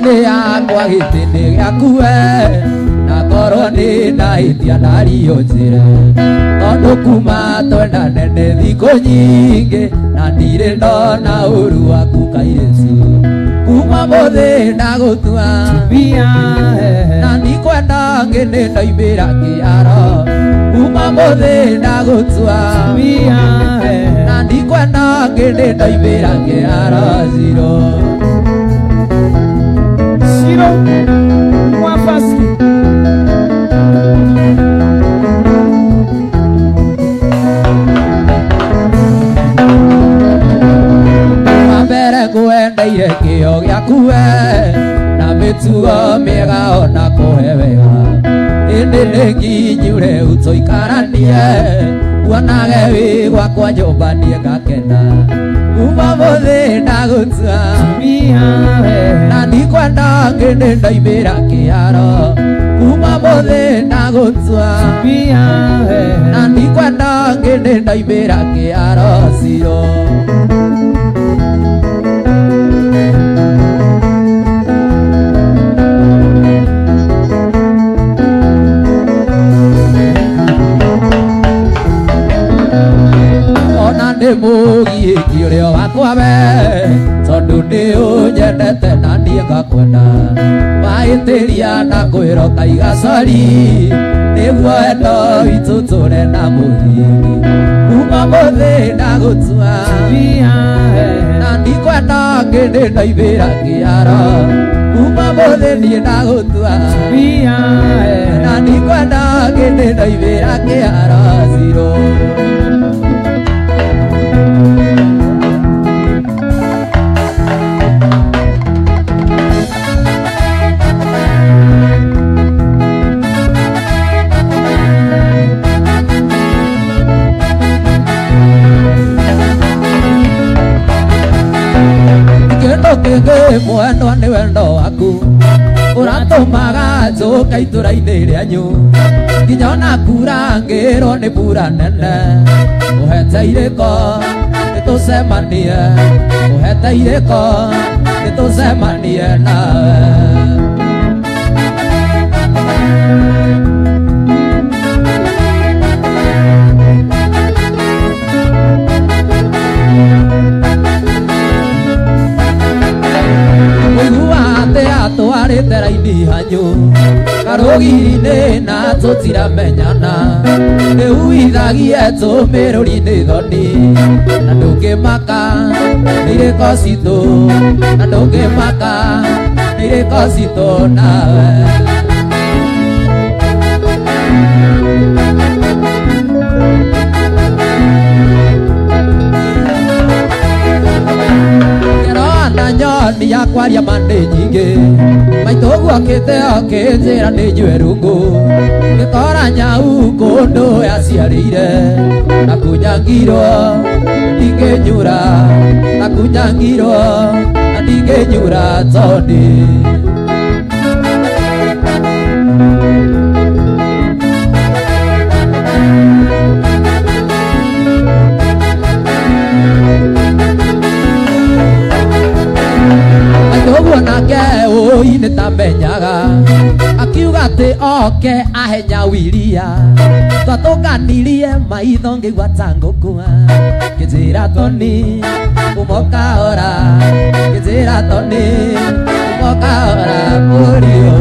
Ngoro-inĩ yakwa gĩtĩ-inĩ gĩaku we na ngoro nĩ ndahĩtia ndario njĩre tondũ kuma twendane nĩ thikũ nyingĩ na ndirĩ ndona ũru waku kairĩtu kuma mũthĩ ndagũtua na ndikwenda ngĩ nĩ ndaimĩra kĩharo kuma mũthĩ ndagũtua na ndikwenda ngĩ nĩ ndaimĩra kĩharo zero. Shiro Mwafaski. Mbere ngwendeire kĩo gĩaku we na mĩtugo mĩega ona kũhe wega ĩndĩ nĩ nginyure ũtũikaranie kuonage wĩ gwakwa nyũmba niĩ ngakena kuma mũthĩ ndagũtua na ndikwenda ngĩ nĩ ndaimĩra kĩharo kuma mũthĩ ndagũtua na ndikwenda ngĩ nĩ ndaimĩra kĩharo zero. Ona nĩ mũgiĩki ũrĩa wakwa we tondũ nĩ ũnyendete na niĩ ngakwenda wahĩtĩria na kwĩra ũkaiga sori nĩguo wendo witũ tũre na mũthingi kuma mũthĩ ndagũtua na ndikwenda ngĩ nĩ ndaimĩra kĩharo kuma mũthĩ niĩ ndagũtua na ndikwenda ngĩ nĩ ndaimĩra kĩharo zero. Kĩndũ kĩngĩ mwendwa nĩ wendo waku ũratũmaga njũke itũra-inĩ rĩanyu nginya ona kura ngĩrwo nĩ mbura nene ũhete irĩko nĩtũcemanie ũhete irĩko nĩtũcemanie nawe. Mũigua atĩ atwarĩte raini hanyu karũgiri-inĩ na tũtiramenyana nĩuithagie tũmĩrũri-inĩ thoni na ndũngĩmaka nĩ irĩko citũ na ndũngĩmaka nĩ irĩko citũ nawe. Na nyoni ya kwaria ma nĩ nyingĩ maitũ guokĩte okĩnjĩra nĩ nyue rungu ngĩkora nyau kũndũ yaciarĩire na kunyangirwo ndingĩnyura na kunyangirwo na ndingĩnyura tondĩ. Ũguo nake ũi nĩ tamenyaga akiuga atĩ oke ahe nyawiria twatũnganirie maitho ngĩigua ta ngũkua ngĩnjĩra toni ũmokahora ngĩnjĩra toni ũmokahora mũriũ.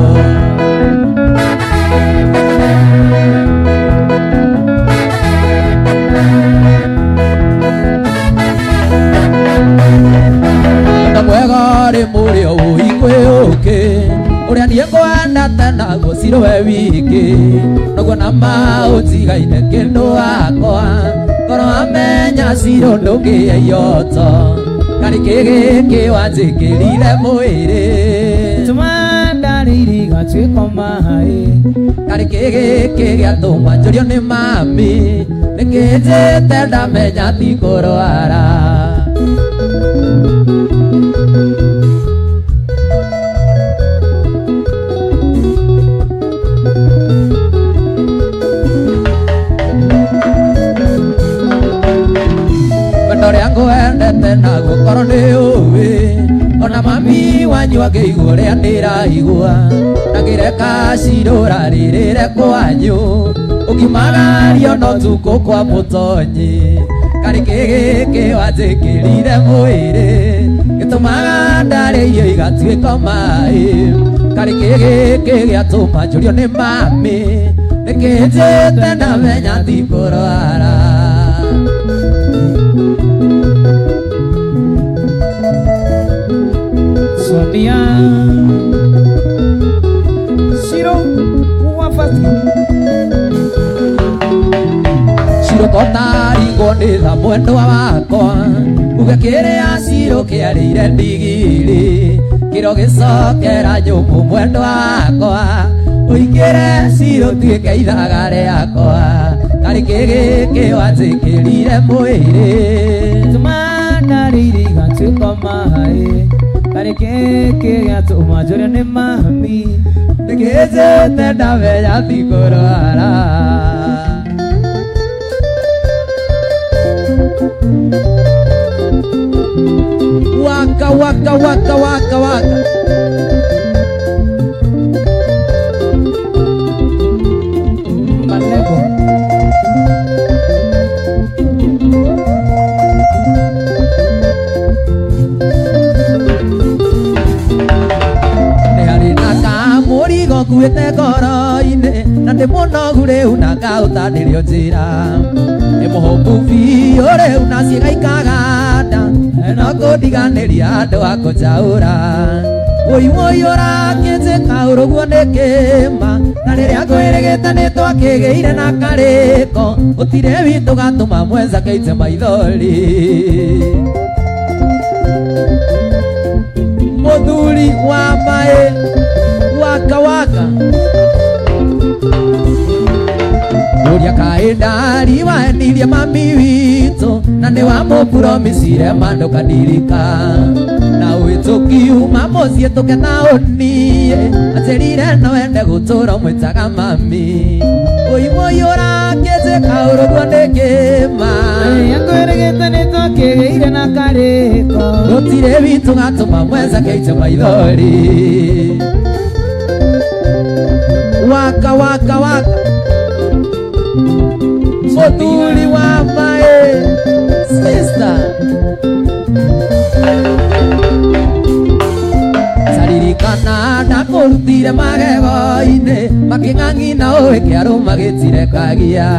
Mwega rĩ mũrĩo ũi kwĩ ũkĩ ũrĩa niĩ ngwendete naguo cirũwe wiki noguo na maũtigaine kĩndũ wakwa ngoro amenya ciro ndũngĩe ioto karĩ kĩ gĩkĩ wanjĩkĩrire mwĩrĩ Tũma ndarĩire igatuĩka maĩ karĩ kĩ gĩkĩ gĩatũma njũrio nĩ mami nĩkĩnjĩte ndamenya ti kũrwara. Wendo ũrĩa ngwendete naguo korwo nĩ ũĩ Ona mami wanyu angĩigua ũrĩa ndĩraigua na ngĩreka cirũra rĩrĩre kwanyu ũkimagario no tukũ kwa mũtonyi karĩ kĩgĩkĩ wanjĩkĩrire mwĩrĩ gĩtũmaga ndarĩ irio igatuĩka maĩ karĩ kĩgĩkĩ gĩatũma njũrio nĩ mami nĩkĩnjĩte na menya ndikũrwara. Sonia Shiro Wafasi Shiro kotarigwo nĩ tha mwendwa wakwa uge kĩrĩa Shiro kĩarĩire ndigiri kĩro gĩcokera nyũmbũ mwendwa wakwa ũingĩre Shiro tuĩke ithaga rĩakwa karĩ kĩgĩkĩ wanjĩkĩrire mwĩrĩ tũmandarĩire igatuĩka maĩ karĩ kĩkĩ gĩatũma njũrio nĩ mami nĩkĩnjĩte ndamenya ndikũrwara. Waka waka waka waka waka Malego Nĩ harĩ na kamũrigo nguĩte ngoro-inĩ na ndĩ mũnogu rĩu na ngaũtanĩrio njĩra nĩ mũhũmbu biũ rĩu na ciĩga ikaganda no kũndiganĩria andũ a kũnjaũra wũi wũi ũrakĩnjĩka ũrũguo nĩ kĩma na rĩrĩa ngwĩrĩgĩte nĩ twakĩgĩire na karĩko gũtirĩ witũ gatũma mwenza keite maithori mũthuri wa maĩ waka waka ũrĩa kaĩ ndari waenirie mami witũ na nĩ wamũpromisire mandũkanirika na ũhĩtũkiuma mũciĩ tũke taũni anjĩrire no wende gũtũra ũmwĩtaga mami wũi wũi ũrakĩnjĩka ũrũguo nĩ kĩma Ngwĩrĩgĩte nĩ twakĩgĩire na karĩko gũtirĩ witũ gatũma mwenza keite maithori waka waka waka mũthuri wa maĩ sister Taririkana ndakũrutire magego-inĩ makĩng'ang'ina ũĩ kĩarũma gĩtirekagia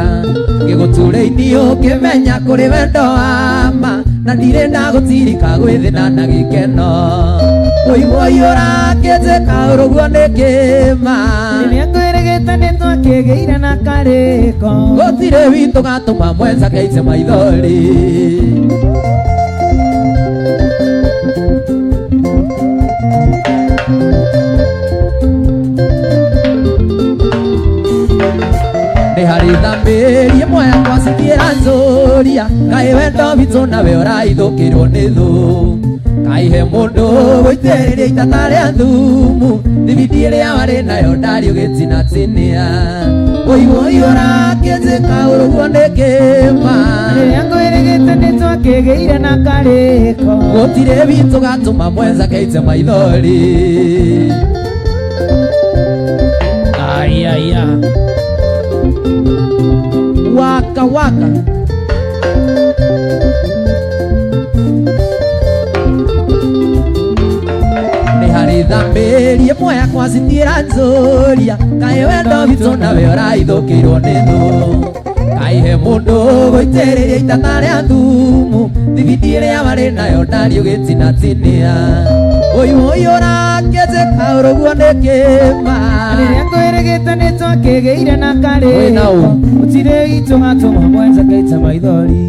ngĩgũturĩini ũkĩmenya kũrĩ wendo wa ma na ndirĩ ndagũtirika gwĩthĩna na gĩkeno wũi wũi ũrakĩnjĩka ũrũguo nĩ kĩma Rĩrĩa ngwĩrĩgĩte nĩ twakĩgĩire na karĩko gũtirĩ witũ gatũma mwenza keite maithori. Nĩ harĩ thamĩri ĩmwe yakwa citiĩra nzũria kaĩ wendo witũ nawe ũraithũkĩrwo nĩ thũ kaĩ he mũndũ gũitĩrĩria itata rĩa thumu thibiti ĩrĩa warĩ nayo ndarĩ ũgĩtinatinia wũi wũi ũrakĩnjĩka ũrũguo nĩ kĩma Rĩrĩa ngwĩrĩgĩte nĩ twakĩgĩire na karĩko gũtirĩ witũ gatũma mwenza keite maithori. Ayaya Waka waka Nĩ harĩ thamĩri ĩmwe yakwa citiĩra nzũria kaĩ wendo witũ nawe ũraithũkĩirwo nĩ thũ kaĩ he mũndũ gũitĩrĩria itata rĩa thumu thibiti ĩrĩa warĩ nayo ndarĩ ũgĩtinatinia wũi wũi ũrakĩnjĩka ũrũguo nĩ kĩma Rĩrĩa ngwĩrĩgĩte nĩ twakĩgĩire na Wĩ na karĩko ũ? gũtirĩ witũ gatũma mwenza keite maithori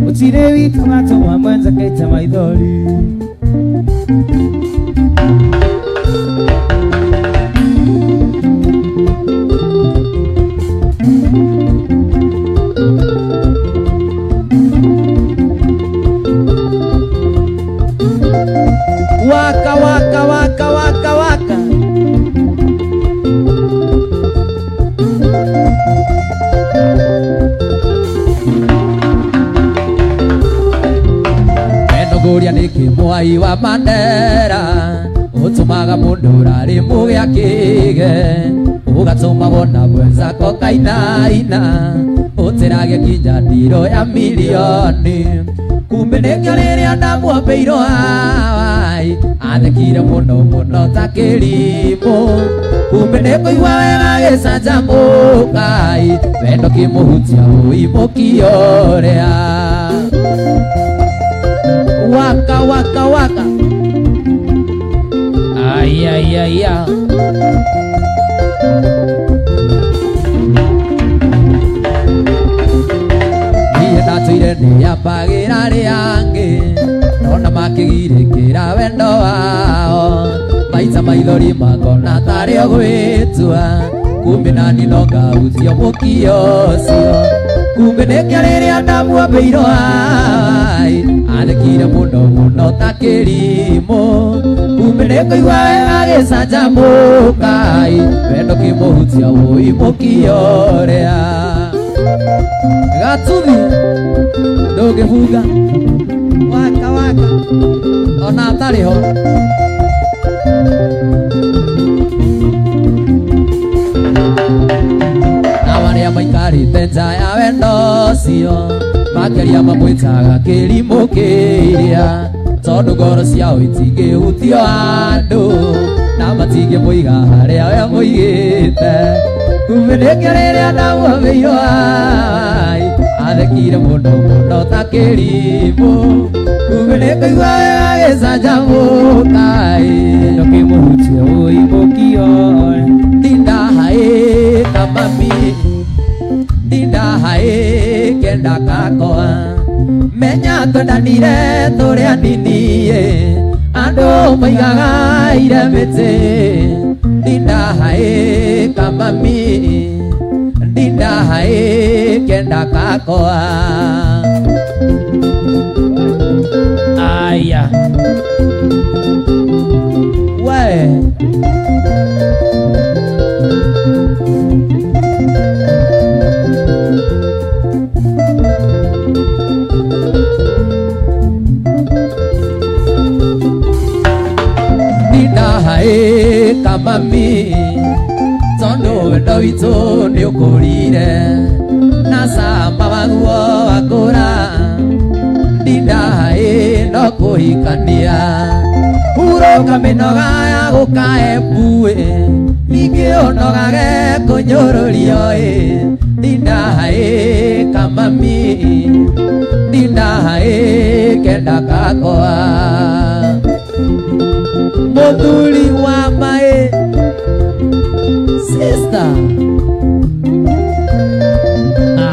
gũtirĩ witũ gatũma mwenza keite maithori. Waka waka waka waka waka Enogoria nĩkĩ Wai wa Mandera ũtũmaga mũndũ ũrarĩ mũgĩ akĩge ũgatũma wona mwenzako kainaina ũtĩrage kinya ndiro ya milioni kumbe nĩkĩo rĩrĩa ndamwambĩirwo hawai athekire mũno mũno ta kĩrimũ kumbe nĩkũigua wega gĩcanjamũkai wendo kĩmũhutia ũimũkiorea waka waka waka ay ay ay ay niĩ ndatũire nĩyambagĩra arĩa angĩ nona makĩgirĩkĩra wendo wao maita maithori makona tarĩ o gwĩtua kumbe nani no ngahutia mũkio ũcio kumbe nĩkĩo rĩrĩa ndamwambĩirwo ai athekire mũno mũno ta kĩrimũ kumbe nĩkũigua wega gĩcanjamũkai wendo kĩmũhutia wũi mũkiorea gatuthi ndũngĩbunga waka waka ona atarĩ ho na marĩa maikarĩte nja ya wendo ũcio makĩria mamwĩtaga kĩrimũ kĩrĩa tondũ ngoro ciao itingĩhutio andũ na matingĩmũiga harĩa we mũigĩte kumbe nĩkĩo rĩrĩa ndamwambĩirwo ai athekire mũno mũno ta kĩrimũ kumbe nĩkũigua wega gĩcanjamũkai Wendo kĩmũhutia ũimũkiorea ndinda haĩ kamami ndinda haĩ kenda kakwa menya twendanire tũrĩ anini andũ maigaga ire mĩtĩ ndinda haĩ kamami ndinda haĩ kenda kakwa aya we ndinda haĩ kamami tondũ wendo witũ nĩũkũrire na cama waguo wakũra ndinda haĩ no kũhikania hurũka mĩnoga ya gũkae mbuĩ ningĩ ũnogage kũnyũrũrio ĩ ndinda haĩ kamami ndinda haĩ kenda kakwa mũthuri wa maĩ sister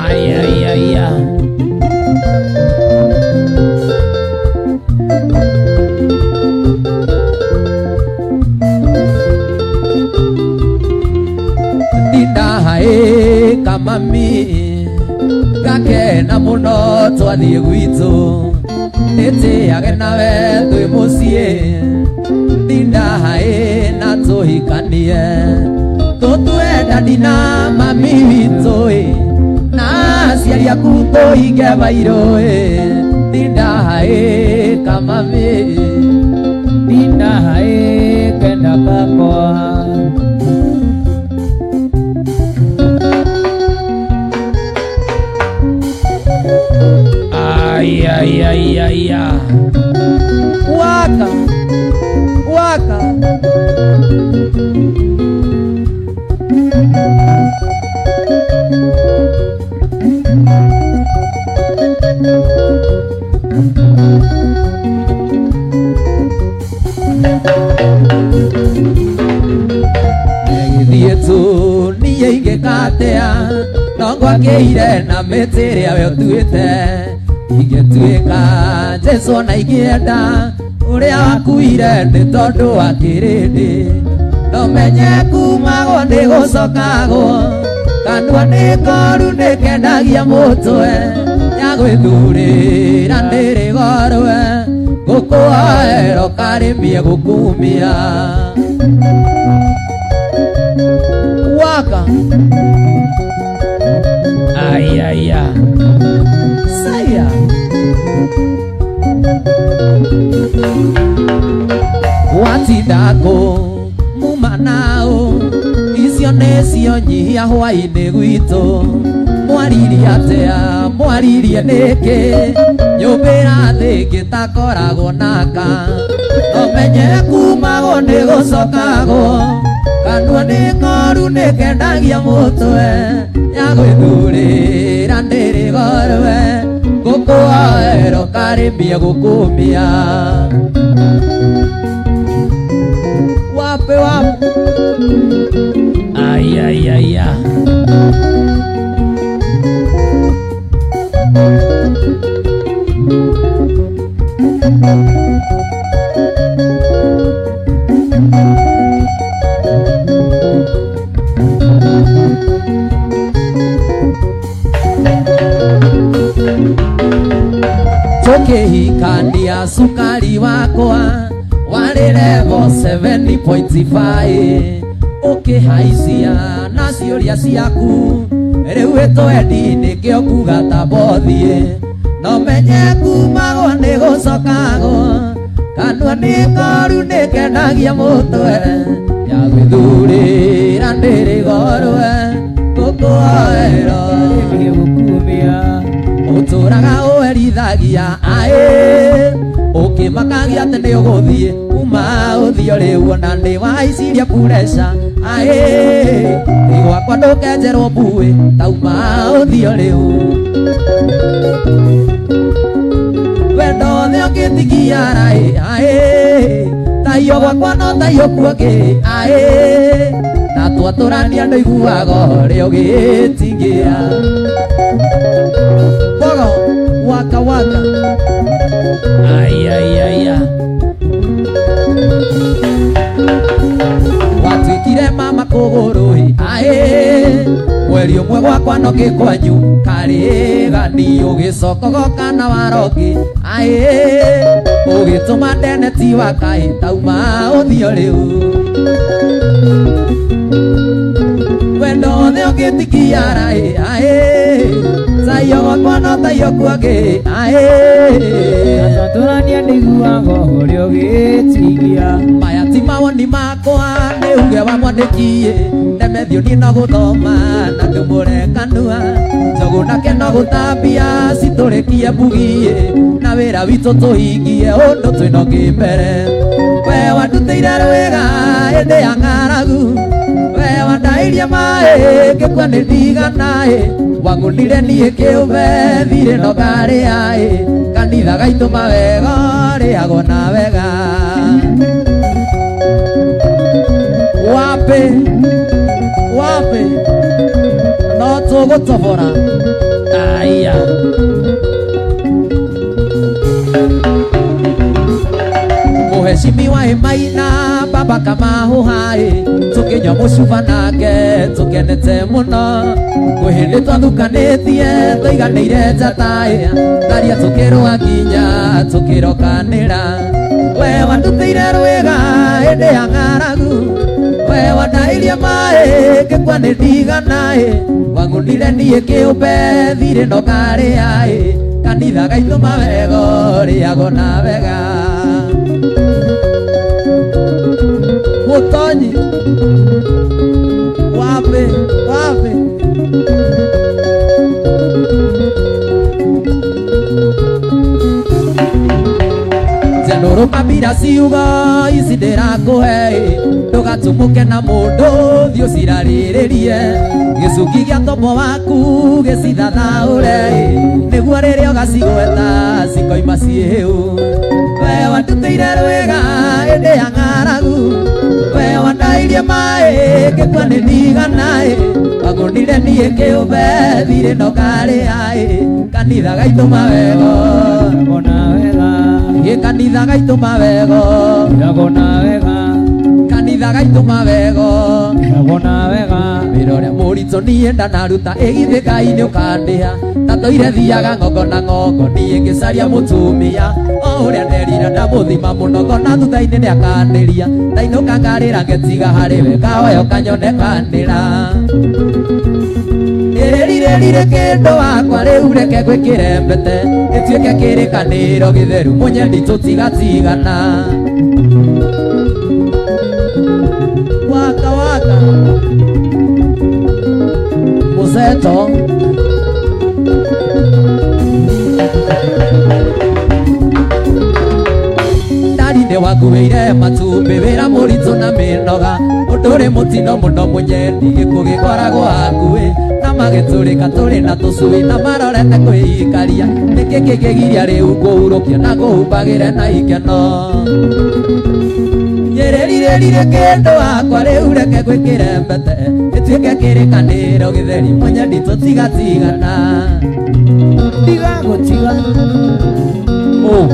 ay ay ay ay ndinda haĩ kamami ngakena mũno twathiĩ gwitũ nĩtĩage nawe twĩ mũciĩ ndinda haĩ na tũhikanie tũtue dadi na mami witũ ĩ na aciari aku tũhinge bairũ ĩ ndinda haĩ kamami ndinda haĩ kenda kakwa ay ay ay ay ay waka waka Gĩthiĩ tu niĩ ingĩkatea no ngwakĩire na mĩtĩ ĩrĩa we ũtuĩte ingĩtuĩka Jesũ ona ingĩenda ũrĩa wakuire nĩ tondũ wa kĩrĩndĩ no menye kumagwo nĩ gũcokagwo kanua nĩ koru nĩ kendagia mũtwe ya gwĩthurĩra nĩ rĩgorwe ngũkũhoera ũkarĩmie gũkumia waka ay ay ay saya. Watindako muma nao icio nĩcio nyihia hwainĩ gwitũ mwaririe atĩa mwaririe nĩkĩ nyũmbĩra thĩngĩ takoragwo naka nomenye kumagwo nĩ gũcokagwo kanua nĩ ng'oru nĩkendagia mũtwe ya gwĩthurĩra nĩrĩgorwe ngũkũoero karĩmie gũkũmia wape wape Ay, ay, ay, ay. Tukihikania sukari wakwa warĩ level 7.5 ũkĩhaicia na ciũria ciaku rĩu ĩtwendi nĩkĩo kuga ta bothiĩ no menye kumagwo nĩ gũcokagwo kanua nĩ koru nĩkendagia mũtwe ya gwĩthurĩra nĩrĩgorwe gũkũoero Karĩmie gũkumia ũtũraga ũerithagia aĩ ũkĩmakagia atĩ nĩ ũgũthiĩ uma ũthio rĩu ona nĩ waicirie pureca aĩ gwakwa ndũkenjerwo mbuĩ tauma ũthio rĩu wendo othe ũngĩtigia raĩ aĩ taiyo gwakwa no taiyo kuongĩ aĩ na twatũrania ndũiguaga ũrĩa ũgĩtingia Bogo, waka waka. Ay, ay, ay, ay. Watuĩkire mama kũgũrũ ĩ aĩ mweri ũmwe gwakwa no kĩkwanyu karĩgani ũgĩcoka ũgoka na warongĩ aĩ ũgĩtũma ndene ti wakaĩ tauma ũthio rĩu wendo othe ũngĩtikia raĩ aĩ taiyo gwakwa no taiyo kuongĩ aĩ Twatũrania ndiguaga ũrĩa ũgĩtigia maya ti mawoni makwa nĩ uge wa mwandĩki ndemethio niĩ no gũthoma na ndũmũre kanua njogu nake no gũtambia citũrĩkie mbugi na wĩra witũ tũhingie ũndũ twĩna ũngĩ mbere we wandutĩire rwĩga hĩndĩ ya ng'aragu we wandairie maĩ ngĩkua nĩ ndiganaĩ wang'unire niĩ kĩũmbe thirĩ no ngarĩaĩ kanitha gaitũ mawega rĩagwo na wega wape wape no tũgũtobora Aya. Mũheshimiwa ĩmaina baba kamahũhaĩ tũkĩnyua mũcuba nake tũkenete mũno kwĩ hĩndĩ twathukanĩtie tũiganĩire njataĩ ngaria tũkĩrũa nginya tũkĩrokanĩra we wandutĩire rwĩga hĩndĩ ya ng'aragu we wandairie maĩ ngĩkua nĩ ndiganaĩ wang'unire niĩ kĩũmbe thirĩ no ngarĩaĩ kanitha gaitũ mawego rĩagwo na wega Mutonyi wape wape Njenũrũ mambira ciugo ici ndĩrakũhe ndũgatumũke na mũndũ thiĩ ũcirarĩrĩrie gĩcungi gĩa tombo waku gĩcithathaũre nĩguo rĩrĩa ũgacigweta cikoima ciĩhĩu we wandutĩire rwĩga hĩndĩ ya ng'aragu we wandairie maĩ ngĩkua nĩ ndiganaĩ wang'unire niĩ kĩũmbe thirĩ no ngarĩaĩ kanitha gaitũ mawego Ndagwo na wega gĩ kanitha gaitũ mawego Ndagwo na wega kanitha gaitũ mawego Ndagwo na wega wĩra ũrĩa mũritũ niĩ ndanaruta ĩgithĩ Ngai nĩ ũkandĩha ta tũire thiaga ng'ongo na ng'ongo niĩ ngĩcaria mũtumia Ũrĩa nderira ndamũthima mũno ngona thutha-inĩ nĩakanĩria ndainũka ngarĩra ngetiga harĩ we kahoyo kanyonekanĩra Ĩrĩrirĩrire kĩndũ wakwa rĩu reke gwĩkĩre mbete ĩtuĩke kĩrĩkanĩro gĩtheru mũnyendi tũtigatigana waka waka museto Ndari wakuĩire matumbĩ wĩra mũritũ na mĩnoga ũndũ ũrĩ mũtino mũno mũnyendi gĩkuũ gĩkoragwo hakuhĩ na magĩtũrĩka tũrĩ na tũcui na marorete kwĩikaria nĩkĩ kĩngĩgiria rĩu kũhurũkia na kũhumbagĩre na ikeno Nyĩrĩrirĩrire kĩndũ wakwa rĩu reke gwĩkĩre mbete ĩtuĩke kĩrĩkanĩro gĩtheri mũnyendi tũtigatigana Ndigagũtiga Oh.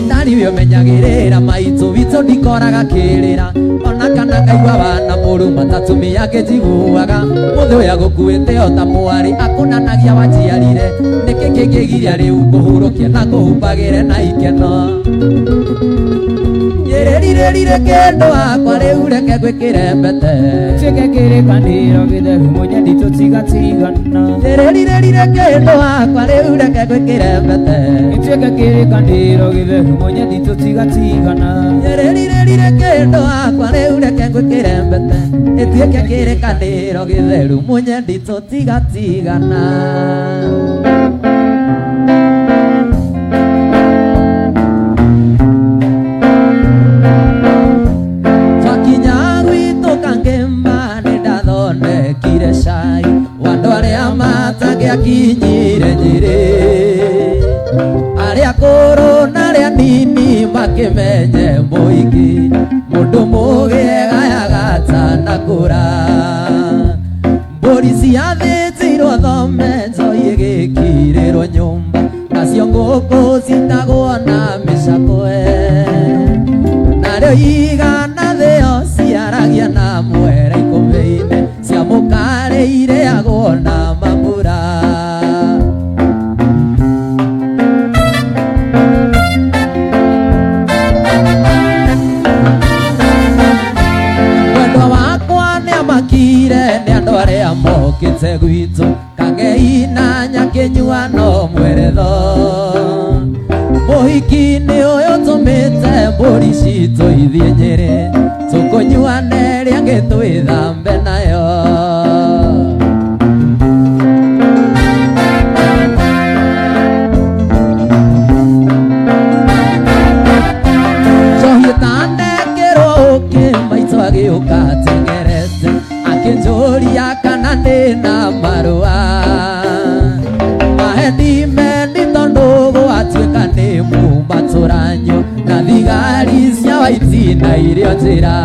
Ndari ũmenyagĩrĩra maitũ witũ ndikoraga kĩrĩra ona kana ngaigua wana mũru matatumia ngĩnjiguaga mũthĩ ũyũ agũkuĩte o ta mwarĩ akũnanagia waciarire nĩkĩ kĩngĩgiria rĩu kũhurũkia na kũhumbagĩre na ikeno Nyĩrĩrirĩrire kĩndũ wakwa rĩu reke gwĩkĩre mbete Tuĩke kĩrĩkanĩro gĩtheru mũnyendi tũtigatigana Nyĩrĩrirĩrire kĩndũ wakwa rĩu reke gwĩkĩre mbete Ituĩke kĩrĩkanĩro gĩtheru mũnyendi tũtigatigana Nyĩrĩrirĩrire kĩndũ wakwa rĩu reke gwĩkĩre mbete ĩtuĩke kĩrĩkanĩro gĩtheru mũnyendi tũtigatigana Twakinya gwitũ Kangĩmba nĩndathondekire cai wa andũ arĩa matangĩakinyire Nyĩrĩ arĩa akũrũ na arĩa nini makĩmenye mũingĩ mũndũ mũgĩ egayaga atanakũra mbũri ciathĩnjirwo thome njohi ĩgĩkirĩrwo nyũmba nacio ngũkũ citagwo na mĩcakwe narĩo igana thĩo ciaragia na mwere ikũmbĩ-inĩ cia mũkarĩ irĩagwo na mambura Mwendwa wakwa nĩamakire nĩ andũ arĩa mokĩte gwitũ kang'ei na nyakĩnyua no mweretho Mũhiki-inĩ ũyũ tũmĩte mbũri citũ ithiĩ Nyĩrĩ tũkũnyuane ĩrĩa ĩngĩ twĩthambe nayo Njohi ĩtanekĩrwo ũkĩ maitũ agĩũka ateng'erete akĩnjũria kana ndĩna marũa Mahendi-mendi tondũ gwatuĩka nĩ muma tũranyo na thigari cia waiti na irio njĩra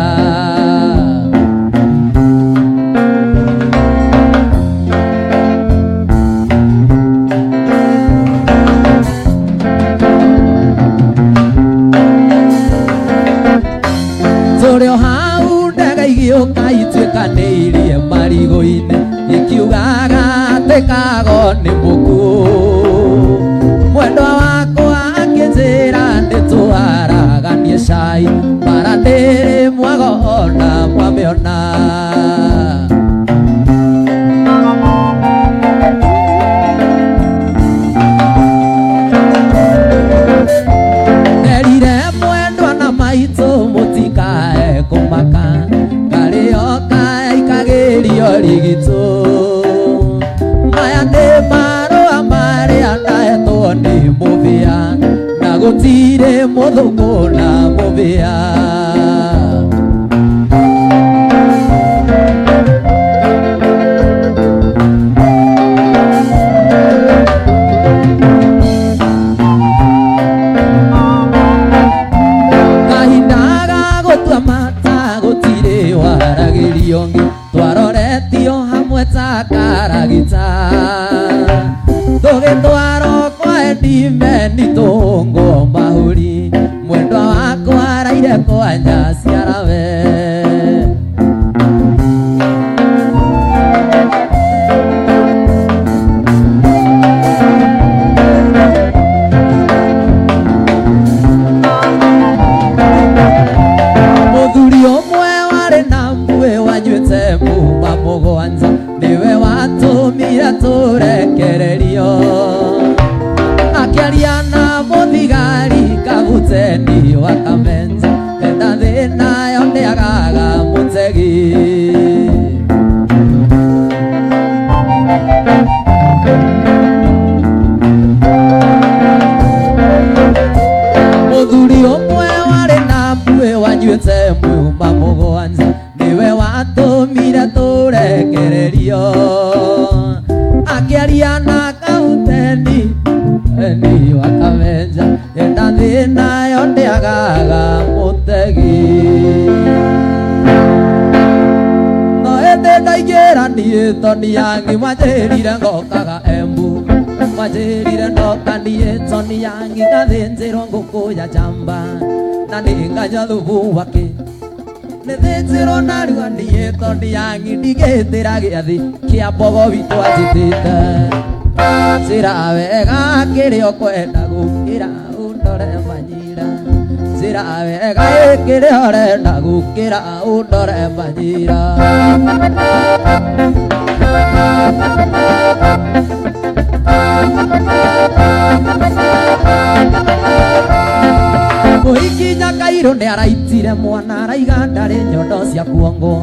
Tũrĩ o hau ndege igĩũka ituĩkanĩirie marigũ-inĩ ikiugaga atĩ kago nĩ mũkuũ Mwendwa wakwa akĩnjĩra nĩtũharaganie cai mara ndĩrĩ mwago ona mwamĩona Nderire mwendwa na maitũ mũtikae kũmaka ngarĩo kaikagĩrio rigitũ Maya nĩ marũa marĩa ndahetwo nĩ mũbĩa na gũtirĩ mũthũngũ na mũbĩa Kahinda ga gũtua mata gũtirĩ waragĩrio ũngĩ twaroretio hamwe ta karagita tũgĩtwarwo kwa Endimeni tũhũngwo mahũri mwendwa wakwa araire kwa nyaciarawe. Mũgwanja nĩwe watũmire tũrekererio. Akĩaria na mũthigari kabuteni wa Kamenja, enda thĩna yo ndĩagaga mũtegi. Mũthuri ũmwe warĩ na mbuĩ wanyuĩte muma mũgwanja nĩwe watũmire tũrekererio. Akĩaria na kauteni ni wa Kamenja, enda thĩna yo ndĩagaga mũtegi. No ĩndĩ ndaingĩra niĩ Toni Yangi wanjĩrire ngokaga Embu, wanjĩrire ndoka niĩ Toni Yangi ngathĩnjĩrwo ngũkũ ya njamba na nĩnganyua thubu wake. Nĩthĩnjĩrwo narua niĩ Toni Yangi ndigĩtĩra gĩathĩ kĩa mbogo witũ anjĩtĩte. Njĩra wega kĩrĩa ũkwenda gũkĩra ũndore manyira, njĩra wega kĩrĩa ũrenda gũkĩra ũndore manyira. Mũhiki Nyakairũ nĩaraitire mwana araiga ndarĩ nyondo cia kuongo.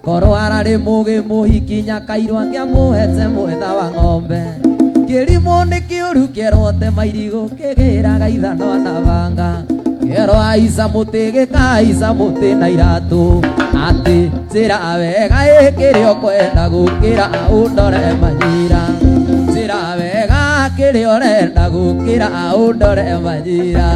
Korwo ararĩ mũgĩ mũhiki Nyakairũ angĩamũhete mwetha wa ng'ombe. Kĩrimũ nĩ kĩũru kĩerwo tema irigũ kĩgĩraga ithanwa na banga. Kĩerwo aica mũtĩ gĩkaica mũtĩ na iratũ. Atĩ njĩra wega kĩrĩa ũkwenda gũkĩra ũndore manyira, njĩra wega kĩrĩa ũrenda gũkĩra ũndore manyira.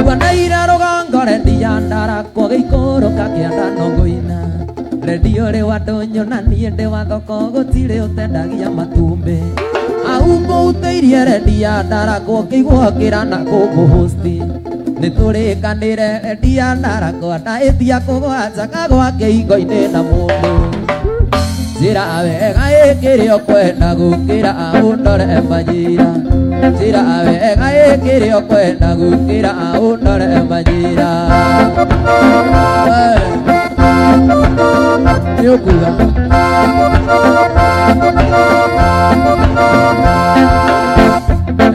Wanaira rũgongo rendia ndarakwo gĩikũrũka kĩanda no ngũina. Rendio rĩ wa ndũnyũ na niĩ ndĩ wa thoko gũtirĩ ũtendagia matumbĩ. Au ngũutĩirie rendia ndarakwo kĩigwo kĩra na gũkũhosti. Nĩtũrĩkanĩre rendia ndarakwo ndaĩtia kũgwanja kagwa kĩhingo-inĩ na mũndũ. Njĩra wega kĩrĩa ũkwenda gũkĩra ũndore manyira, njĩra wega kĩrĩa ũkwenda gũkĩra ũndore manyira. Nĩ ũkuga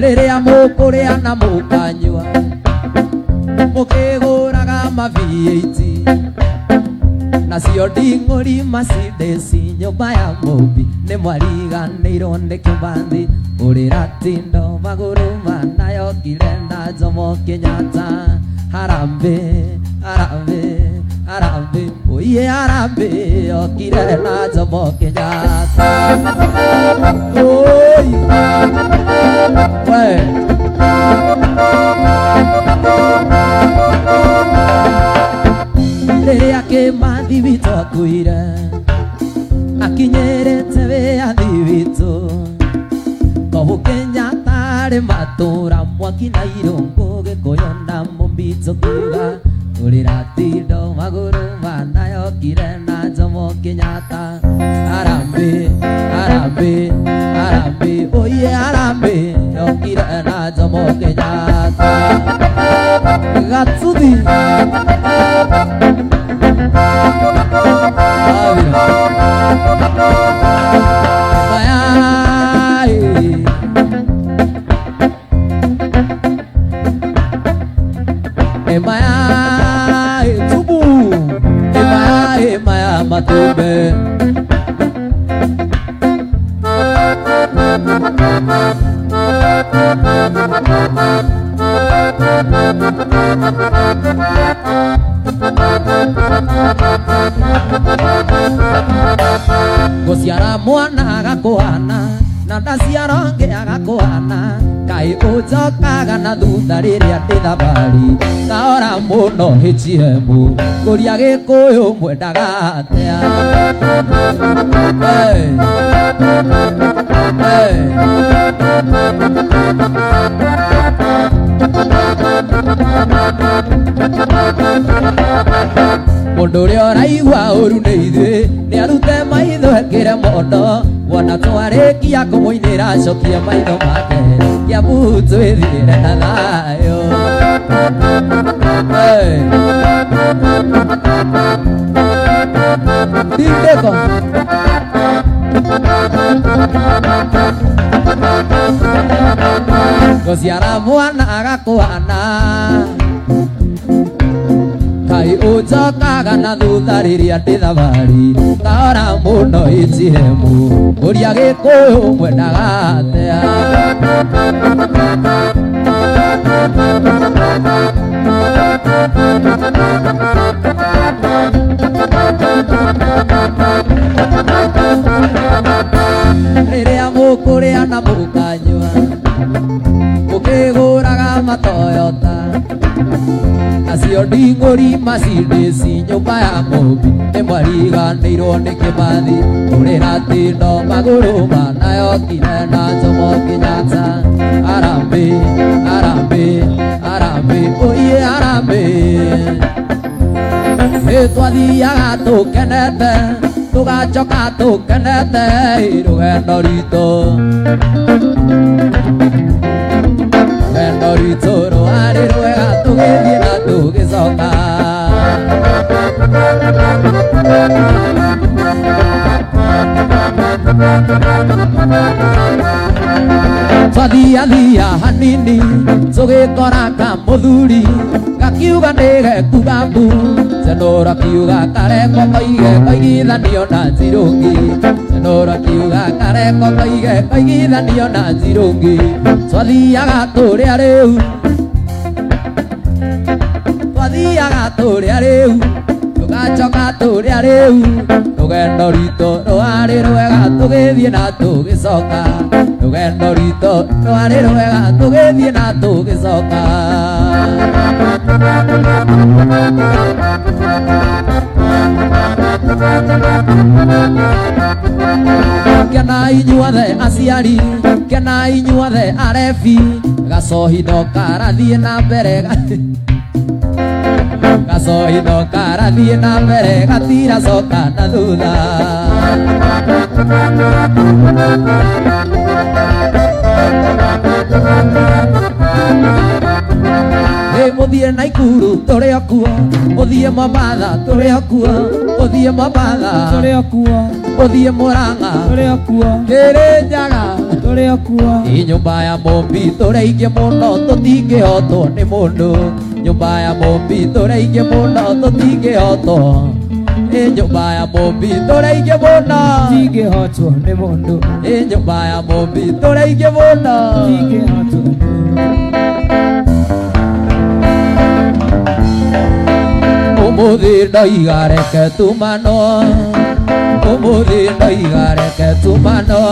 rĩrĩa mũkũrĩa na mũkanyua mũkĩgũraga ma V8 nacio nding'ũri Mercedes nyũmba ya mũmbi nĩ mwariganĩirwo nĩ kĩbathi. Ũrĩra tindo magũrũ manayokire na Jomo Kenyatta. Harambee, harambee, harambee, oiye harambee yokire na Jomo Kenyatta. Oi, we rĩrĩa Kĩmathi witũ akuire akinyĩrĩte wĩyathi witũ. Kobu Kenyatta arĩ matũra mwaki na irũngũ Gĩkũyũ na Mũmbi tũkiuga ũrĩra tindo magũrũ manayokire na Jomo Kenyatta. Harambee, harambee, harambee, oiye harambee yokire na Jomo Kenyatta. Gatsuthi Emaya, tubu, emaya, emaya, matumbe. Gũciara mwana agakũhana na ndaciara ũngĩ agakũhana, kaĩ ũnjokaga na thutha rĩrĩa ndĩ thabarĩ. Kahora mũno HM kũria Gĩkũyũ mwendaga atĩa? Hey. Hey. Mũndũ ũrĩa ũraigua ũru nĩ ithuĩ nĩarute maitho ekĩre mondo. Wona twarĩkia kũmũinĩra acokie maitho make Kiambu twĩthiĩre na thayũ. Hey. Tindĩko gũciara mwana agakũhana kai ũnjokaga na thutha rĩrĩa ndĩ thabarĩ kahora mũno ĩtihemu ũria Gĩkũyũ mwendaga atĩa. Rĩrĩa mũkũrĩa na mũkanyua mũkĩgũraga matoyota nacio nding'ũri macindĩci nyũmba ya mũmbi nĩ mwariganĩirwo nĩ Kĩmathi ũrĩ na tindo magũrũ manayokire na Jomo Kenyatta. Harambee, harambee, harambee, oye harambee. Ĩ twathiaga tũkenete tũgacoka tũkenete rũgendo rwitũ rũgendo rwitũ rwarĩ rwega tũgĩthiĩ na tũgĩcoka. Twathiathia hanini tũgĩkora kamũthuri gakiuga nĩ gekuga mbu Chenora kiuga kareko koige koigithanio na Njirũngi Chenora kiuga kareko koige koigithanio na Njirũngi. Twathiaga tũrĩa rĩu twathiaga tũrĩa rĩu tũgacoka tũrĩa rĩu rũgendo rwitũ rwarĩ rwega tũgĩthiĩ na tũgĩcoka rũgendo rwitũ rwarĩ rwega tũgĩthiĩ na tũgĩcoka. Kena inyuothe aciari kena inyuothe arebi gacohi no karathiĩ na mbere gacohi no karathiĩ na mbere gatiracoka na thutha. Ĩ mũthiĩ Naikuru tũrĩ o kuo mũthiĩ Mombatha tũrĩ o kuo mũthiĩ Mombatha tũrĩ o kuo mũthiĩ Murang'a tũrĩ o kuo Kĩrĩnyaga tũrĩ o kuo. Ĩ nyũmba ya mũmbi tũrĩ aingĩ mũno tũtingĩhotwo nĩ mũndũ nyũmba ya mũmbi tũrĩ aingĩ mũno tũtingĩhotwo Ĩ nyũmba ya mũmbi tũrĩ aingĩ mũno Tũtingĩhotwo nĩ mũndũ Ĩ nyũmba ya mũmbi tũrĩ aingĩ mũno tũtingĩhotwo nĩ mũndũ. Ũmũthĩ ndoiga reke tumano ũmũthĩ ndoiga reke tumano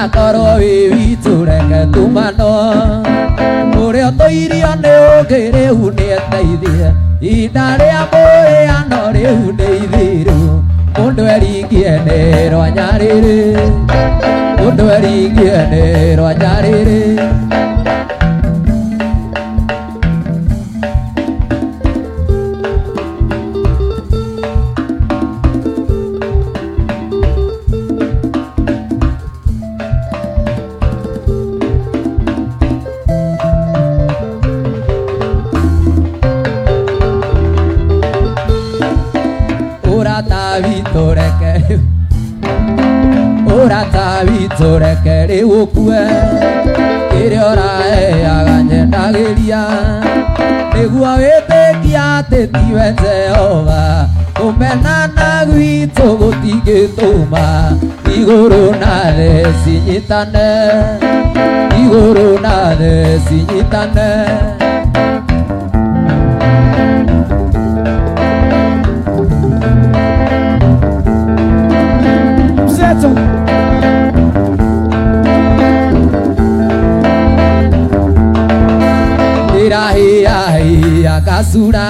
akorwo wĩ witũ reke tumano ũrĩa ũtũirio nĩ ũngĩ rĩu nĩeteithie ihinda rĩa mũrĩano rĩu nĩ ithiru mũndũ eringie nĩ rwanyarĩrĩ mũndũ eringie nĩ rwanyarĩrĩ. Ũrata witũ reke rĩu ũkue kĩrĩa ũraheaga nyendagĩria nĩguo wĩtĩkie atĩ tiwe Jehova kũmenana gwitũ gũtingĩtũma igũrũ na thĩ cinyitane igũrũ na thĩ cinyitane. Mseto Ndĩrahĩahĩa gacura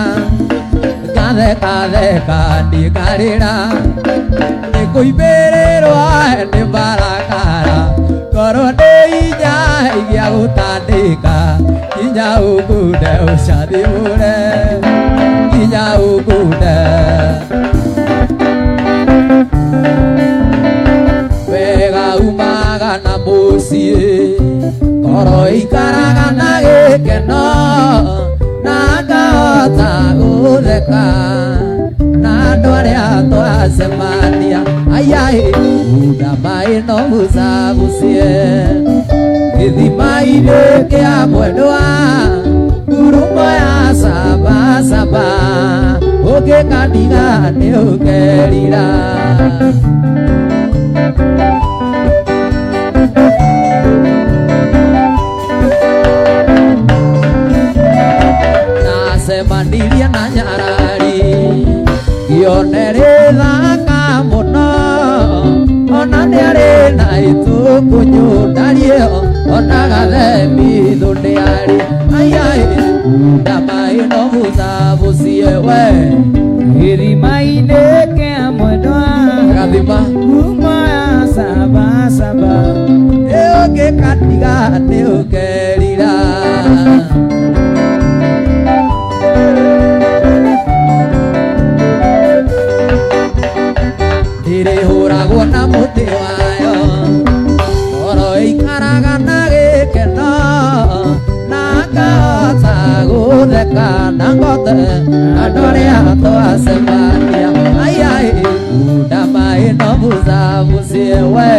ngathekatheka ndĩngarĩra nĩkũimbĩrĩrwo nĩ marakara ngorwo ndĩ inya igĩa gũtandĩka nginya ũngunde ũcathimũre nginya ũngunde. We Ngoro ikaraga na gĩkeno na ngahota gũtheka na andũ arĩa twacemania ayai unda maĩ no mũcabucie gĩthima-inĩ kĩa mwendwa ngurumo ya sabasaba ũngĩkandiga nĩ ũkerira. Nacemanirie na nyarari ngĩone rĩthaka mũno ona nĩarĩ na itukunyu ndariĩ ona gathemithũ nĩarĩ ayai unda maĩ no mũcabucie we Gĩthima-inĩ kĩa mwendwa gathima ngurumo ya sabasaba ũngĩkandiga nĩ ũkerira. Ndĩrĩhũragwo na mũtĩ wayo ngoro ĩikaraga na gĩkeno na ngahota gũtheka na ngote andũ arĩa twacemania ayai unda maĩ no mũcabucie we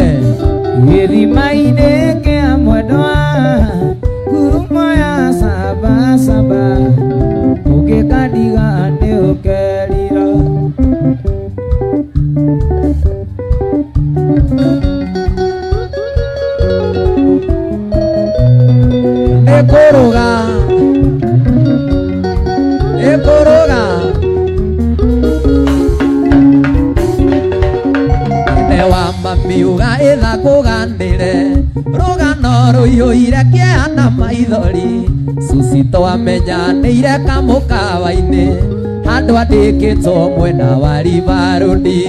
Gĩthima-inĩ kĩa mwendwa ngurumo ya sabasaba ũngĩkandiga nĩ ũkerira. Nĩkũrũga nĩkũrũga nĩ wa mamiuga ĩthakũganĩre rũgano rũiyũire kĩeha na maithori Susi twamenyanĩire kamũkawa-inĩ handũ andĩkĩtwo mwena wa Rivarũndi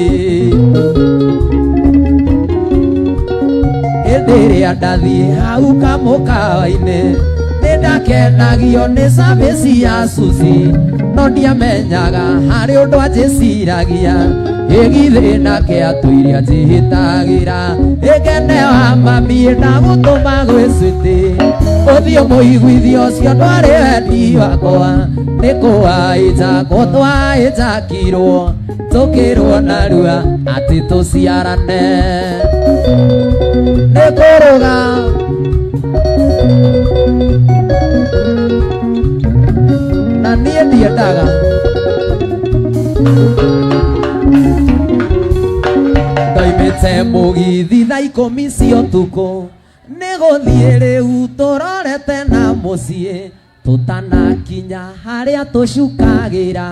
hĩndĩ ĩrĩa ndathiĩ hau kamũkawa-inĩ nĩndakenagio nĩ service ya Susi no ndiamenyaga harĩ ũndũ anjĩciragia ĩgithĩna kĩa tũiria njĩhĩtagĩra ĩkene wa mami ndagũtũma gwĩ switi ũthiĩ mũiguithio ũcio ndwarĩ wendi wakwa nĩ kũwaĩnjakwo twaĩnjakirwo tũkĩrwo narua atĩ tũciarane nĩ kũrũga na niĩ ndiendaga ndoimĩte mũgithi thaa ikũmi cia ũtukũ nĩ gũthiĩ rĩu tũrorete na mũciĩ tũtanakinya harĩa tũcukagĩra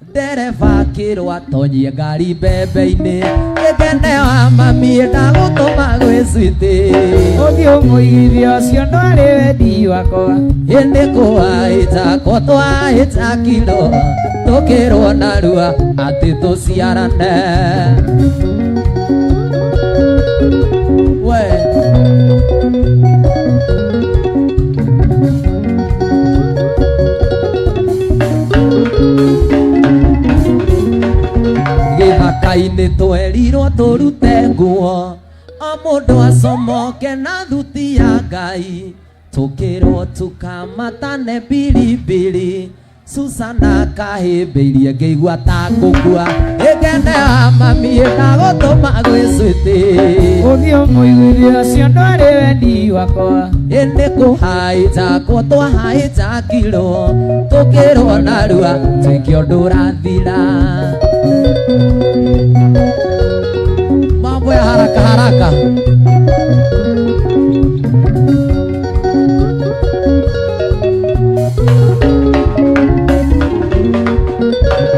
ndereba akĩrwo atonyie ngari mbembe-inĩ gĩkene wa mami ndagũtũma gwĩ switi Ũthiĩ ũmũigithie ũcio ndwarĩ wendi wakwa ĩndĩ kũwaĩnjakwo twaĩnjakirwo tũkĩrwo narua atĩ tũciarane we gĩthaka-inĩ twerirwo tũrute nguo o mũndũ acomoke na thuti ya Ngai tũkĩrwo tukamatane biribiri Susana kahĩmbĩirie ngĩigua ta ngũkua ĩkene wa mami ndagũtũma gwĩ switi Ũthiĩ ũmũiguithie ũcio ndwarĩ wendi wakwa ĩndĩ kũhaĩnjakwo twahaĩnjakirwo tũkĩrwo narua twĩke ũndũ ũrathira mambo ya haraka haraka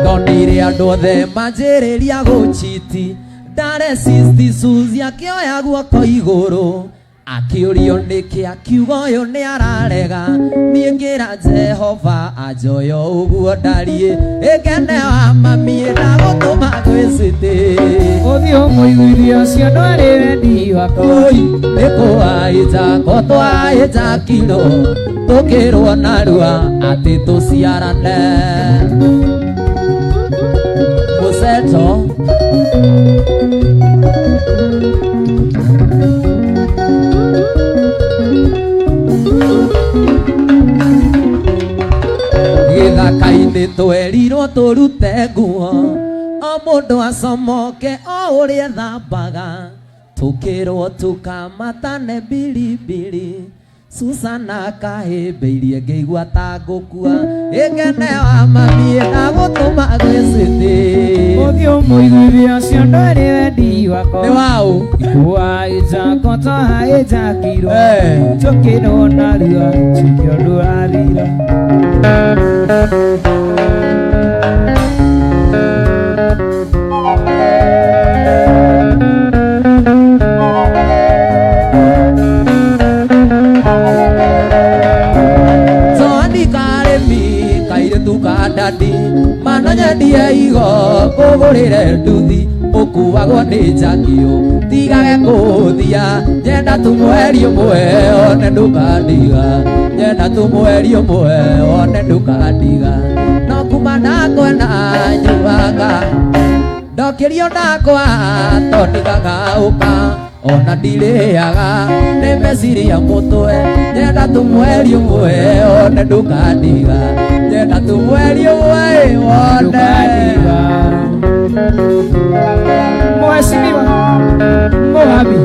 ndonire andũ othe manjĩrĩria gũchiti ndaresisti Suzi akĩoya guoko igũrũ akĩũrio nĩkĩ akiuga ũyũ nĩ ararega niĩ ngĩra Jehova anjoyo ũguo ndariĩ ĩkene wa mami ndagũtũma gwĩ switi Ũthiĩ ũmũiguithie ũcio ndwarĩ wendi wakwa Oi, nĩ kũwaĩnjakwo twaĩnjakirwo tũkĩrwo narua atĩ tũciarane mũceto Nĩ twerirwo tũrute nguo o mũndũ acomoke o ũrĩa thambaga tũkĩrwo tũkamatane biribiri Susana kahĩmbĩirie ngĩigua ta ngũkua ĩngene wa mami ndagũtũma gwĩ city. Ũthiũ mũiguithia ũcio ndwarĩ wendi wakwa. Nĩ waũ? Ikua ijakotoha ijakirwo. Eh. Tũkĩrwo narua tũkĩ ũndũ wathira. Toni karĩmi kairĩtu ka ndadi mana nyendie igo ngũgũrĩre nduthi ũkuagwo nĩ njakio tigage kũthia nyenda tu mweri ũmwe one ndũkandiga nyenda tu mweri ũmwe one ndũkandiga no kuma ndakwenda nyuaga ndokĩrio ndakwa tondigaga ũka ona ndirĩaga nĩ meciria mũtwe nyenda tu mweri ũmwe one ndũkandiga nyenda tu mweri ũmwe one Ndũkandiga. Mheshimiwa Mohabi.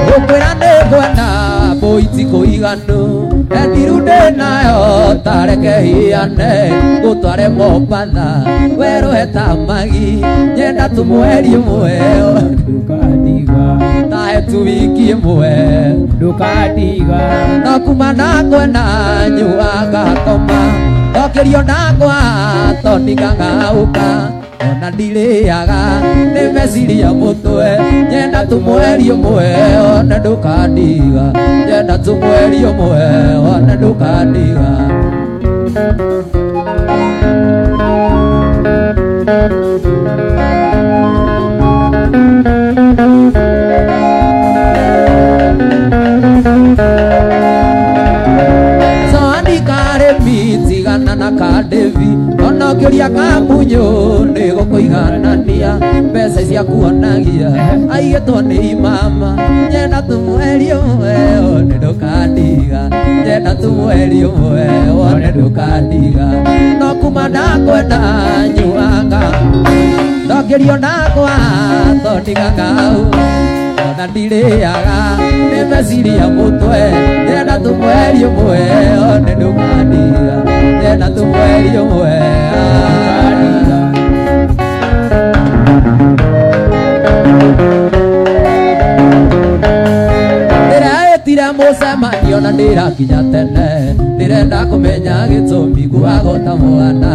Ngũkwĩra nĩngwenda mbũi ti kũiganu endiru ndĩ nayo tareke hiane ngũtware Mombatha werũhe ta magi nyenda tu mweri ũmwe Ndũkandiga. tahe tu wiki ĩmwe Ndũkandiga. no kuma ndakwenda nyuaga ngoma ndokĩrio ndakwa tondingang'aũka ona ndirĩaga nĩ meciria mũtwe nyenda tu mweri ũmwe one ndũkandiga nyenda tu mweri ũmwe one ndũkandiga. Soani karĩmi tigana na kandevi ona ũngĩũria kamunyũ nĩ gũkũiganania mbeca cia kuonagia aigĩtwo nĩ imama nyenda tu mweri ũmwe one ndũkandiga nyenda tu mweri ũmwe one ndũkandiga no kuma ndakwenda nyuaga ndokĩrio ndakwa tondigang'au ona ndirĩaga nĩ meciria mũtwe nyenda tu mweri ũmwe one ndũkandiga nyenda tu mweri ũmwe. Ndĩraĩtire mũcemanio na ndĩrakinya tene ndĩrenda kũmenya gĩtũmi nguago ta mwana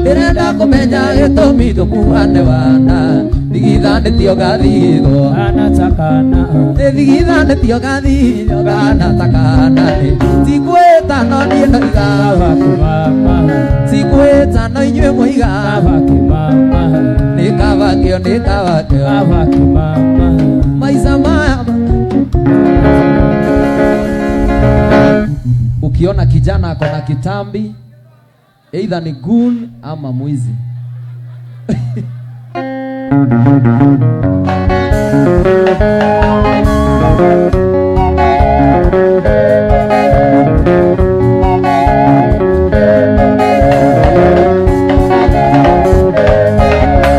ndĩrenda kũmenya gĩtũmi tũkuane wana thigithanĩtio gathigithwo Anatakana. Thigithanĩtio gathigithwo gana ta kana tikwĩta no niĩ ndoiga Baba kimama. tikwĩta no inyuĩ mũiga Baba kimama. nĩ kabakĩo nĩ kabakĩo Baba kimama. maica maya. Ukiona kijana ako na kitambi either ni goon ama mwizi.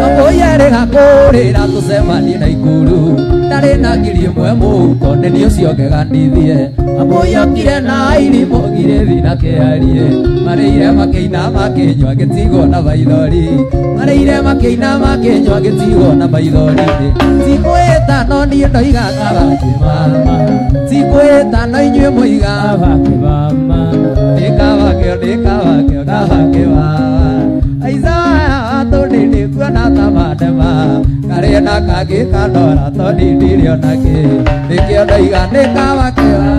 Amboyerega kũrĩra tũcemanie na ikuru ndarĩ na ngiri ĩmwe mũhuko nĩ niĩ ũcio ngeganithie amũiyũkire na irimũ ngirĩthi na kĩarie marĩire makĩina makĩnyua ngĩtigwo na maithori marĩire makĩina makĩnyua ngĩtigwo na maithori tikwĩta no niĩ ndoiga kabakĩmama tikwĩta no inyuĩ mũiga Baba kimama. nĩ kabakĩo nĩ kabakĩo kabakĩmama Isaya tondĩ ndĩkuona ta mandema karĩ na kangĩ kandora tondĩ ndirĩ ona kĩ nĩkĩo ndoiga nĩ kabakĩwa.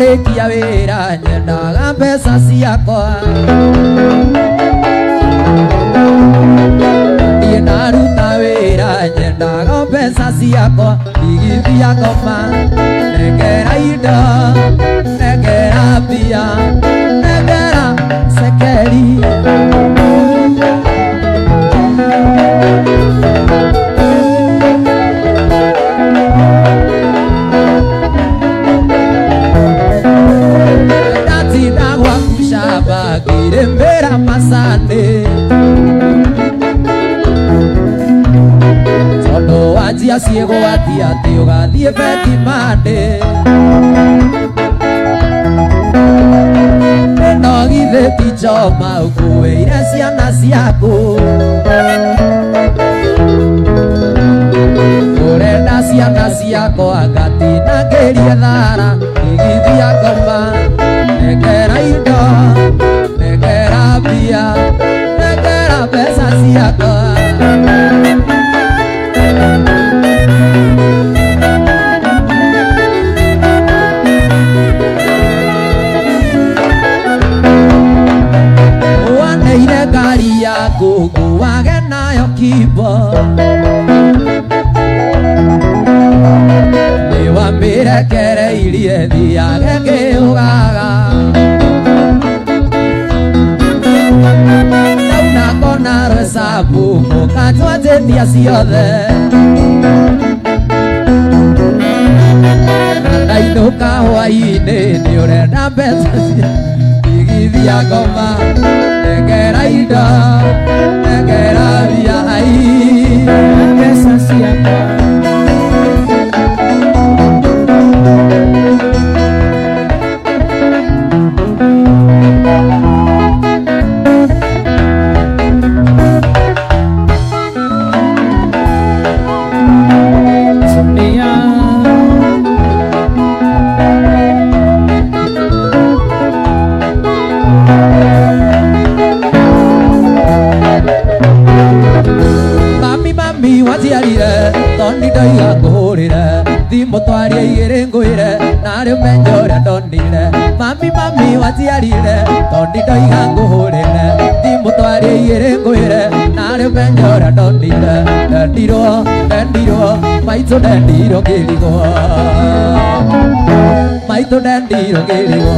Ndarĩkia wĩra nyendaga mbeca ciakwa. Niĩ ndaruta wĩra nyendaga mbeca ciakwa. Igithia ngoma nengera indo nengera mbia nengera cekeri. Ndatinda gwaku camba ngĩrĩmĩra macani. Tondũ wanjia ciĩgwatia atĩ ũgathiĩ bengi Monday. Ĩno githĩ ti njoma ũkuĩire ciana ciaku. Ũrenda ciana ciakwa ngatinangĩrie thara. Igithia ngoma nengera indo nengera mbia nengera mbeca ciakwa. Waneire ngari yaku nguage nayo kimbo. Nĩwamĩrekereirie thiage ngĩũgaga. Ndauna kona rwecabu mũkanjwanjĩtia ciothe. Ndainũka hwaĩ-inĩ nĩũrenda mbeca cia igithia ngoma nengera indo nengera mbia ai. Mbeca ciakwa. Sonia. Mami mami waciarire tondũ ndoiga ngũhũrĩre thimũ twarie igĩrĩ ngwĩre narĩ ũmenye ũrĩa ndonire. Mami mami waciarire tondũ ndoiga ngũhũrĩre thimũ twarie igĩrĩ ngwĩre narĩ ũmenye ũrĩa ndonire. Ndendirwo ndendirwo maitũ ndendirwo ngĩrigwo. Maitũ ndendirwo ngĩrigwo.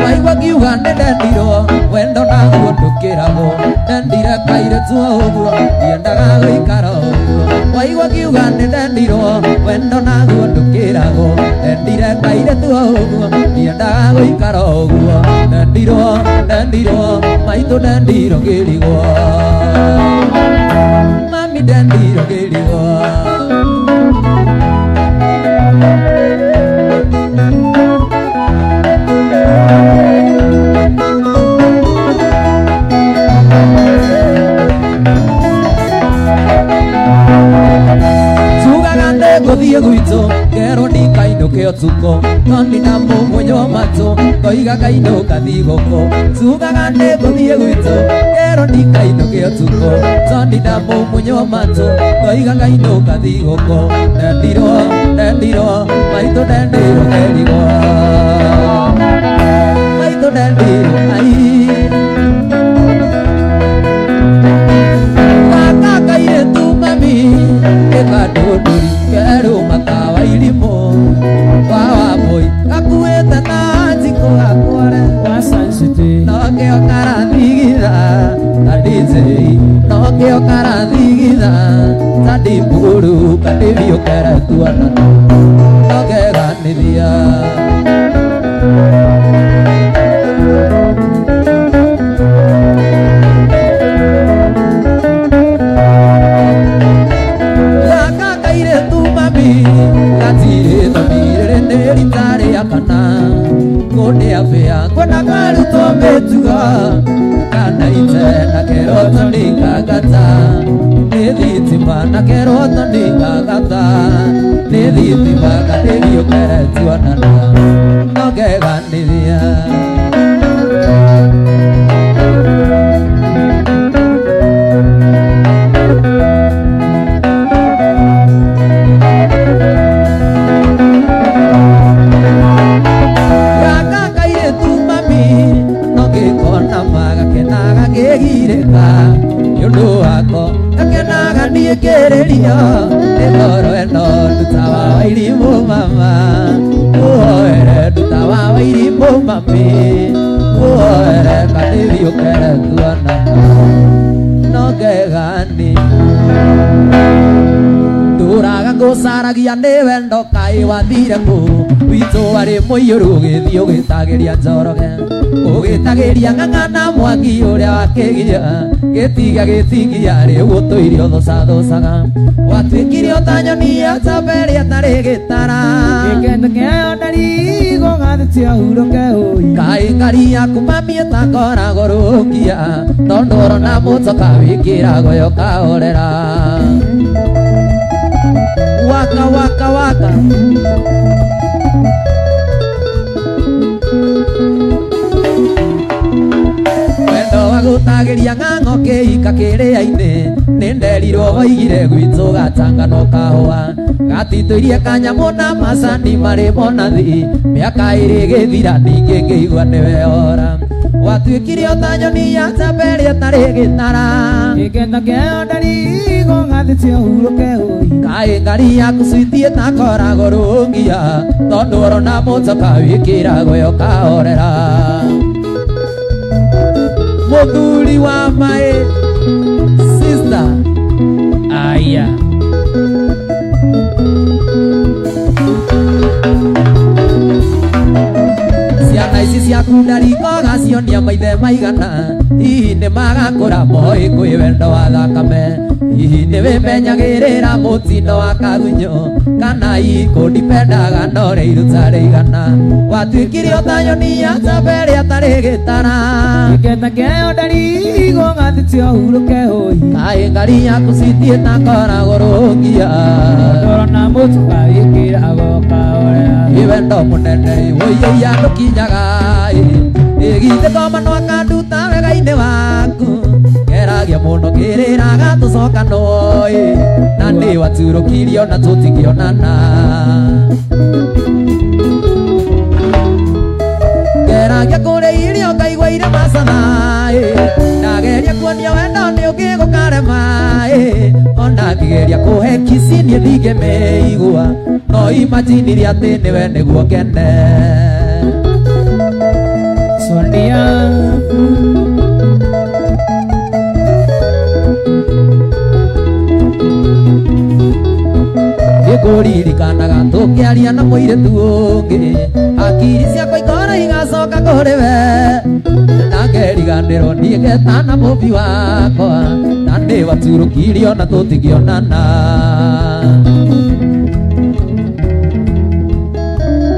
Waigua ngiuga nĩndendirwo wendo naguo ndũkĩragwo. Ndendire kairĩtu o ũguo ndiendaga gũikara ũguo. Waigua ngiuga nĩndendirwo wendo naguo ndũkĩragwo. Ndendire kairĩtu o ũguo ndiendaga gũikara ũguo. Ndendirwo ndendirwo maitũ ndendirwo ngĩrigwo. Mami ndendirwo ngĩrigwo. Tugaga nĩngũthiĩ gwitũ ngerwo ndikainũke ũtukũ. No ndinamũmunywo matũ ngoiga ngainũka thigũkũ. Tugaga nĩngũthiĩ gwitũ ngerwo ndikainũke ũtukũ. No ndinamũmunywo matũ ngoiga ngainũka thigũkũ. Ndendirwo ndendirwo maitũ ndendirwo ngerigwo. Maitũ ndendirwo ai. Gaka kairĩtu mami gĩkandũndũri kerũ matawa irimũ. Wa wambũi gakuĩte ta njikũ gakware. Wa Sun City. Nokĩo karathigitha ta DJ. Nokĩo karathigitha ta ndiburu kandĩbiũkere tuonana. Nokeganithia. Gaka kairĩtu mami gatirĩtwo mirĩrĩ nĩ rita rĩa kana. Kũndĩa bĩa kwenda karutwo mĩtugo kana ite na keroto ndingangata. Nĩ thitima na keroto ndingangata. Nĩ thitima kandĩbiũkere tuonana. Nokeganithia. yako Ngakenaga niĩ ngĩrĩrio nĩ ngoro ĩno nduta wa wairimũ mama Ũhoere nduta wa wairimũ mami Ũhoere kanĩthi ũkere tuonana No ngegani Ndũraga ngũcaragia nĩ wendo kaĩ wathire kũ Witũ warĩ mũiyũru ũgĩthiĩ ũgĩtagĩria Njoroge Ũgĩtagĩria ng'ang'a na mwaki ũrĩa wakĩgia Gĩtiga gĩtigia rĩu ũtũire ũthũcathũcaga Watuĩkire o ta nyoni ya njamba ĩrĩa ĩtarĩ gĩtara Gĩkenda kĩayo ndarigo gathĩtia hurũke hũi Kaĩ ngari yaku mami ĩtakoragwo rũkia Tondũ ũrona mũtoka wĩkĩragwo yo kahorera Waka waka waka Wendo wa gũtagĩria ng'ang'o kĩika kĩrĩa-inĩ Nĩ nderirwo woigire gwitũ gatangano kahũa Gatitũirie kanyamũ na macani marĩ monathi Mĩaka ĩrĩ ĩgĩthira ningĩ ngĩigua nĩwe ora Watuĩkire o ta nyoni ya njamba ĩrĩa ĩtarĩ gĩtara Gĩkenda kĩayo ndarigo gathĩtia hurũke hũi Kaĩ ngari yaku switi ĩtakoragwo rũngia Tondũ ũrona mũtoka wĩkĩragwo yo kahorera Mũthuri wa maĩ sister Aya Ciana ici ciaku ndarikoga cionia maithe maigana Hihi nĩ magakũra moĩ kwĩ wendo wa thakame Hihi nĩ wĩmenyagĩrĩra mũtino wa kagunyũ Kana ikũndipendaga no rĩ iruta rĩigana Watuĩkire o ta nyoni ya njamba ĩrĩa ĩtarĩ gĩtara Gĩkenda kĩayo ndarigo gathĩtia hurũke hũi Kaĩ ngari yaku citi ĩtakoragwo rũngia Ndorona mũtoka wĩkĩragwo kahorera Ĩ wendo mũnene wũiyũiya ndũkinyaga Ĩgithĩ ngoma no akanduta wega-inĩ waku Ngeragia mũno ngĩrĩraga tũcokanwo Na nĩ waturũkirio na tũtingĩonana Ngeragia kũrĩa irio ngaigua irĩ macama Ndageria kuonia wendo nĩ ũngĩ gũkarema Ona ngĩgeria kũhe kici niĩ ndingĩmĩigua No imagine atĩ nĩwe nĩguo ngene Sonia Ngĩkũririkanaga tũkĩaria na mũirĩtu ũngĩ Hakiri ciakwa ikora igacoka kũrĩ we Na ngeriganĩrwo niĩ ngetana mũmbi wakwa Na nĩ waturũkirio na tũtingĩonana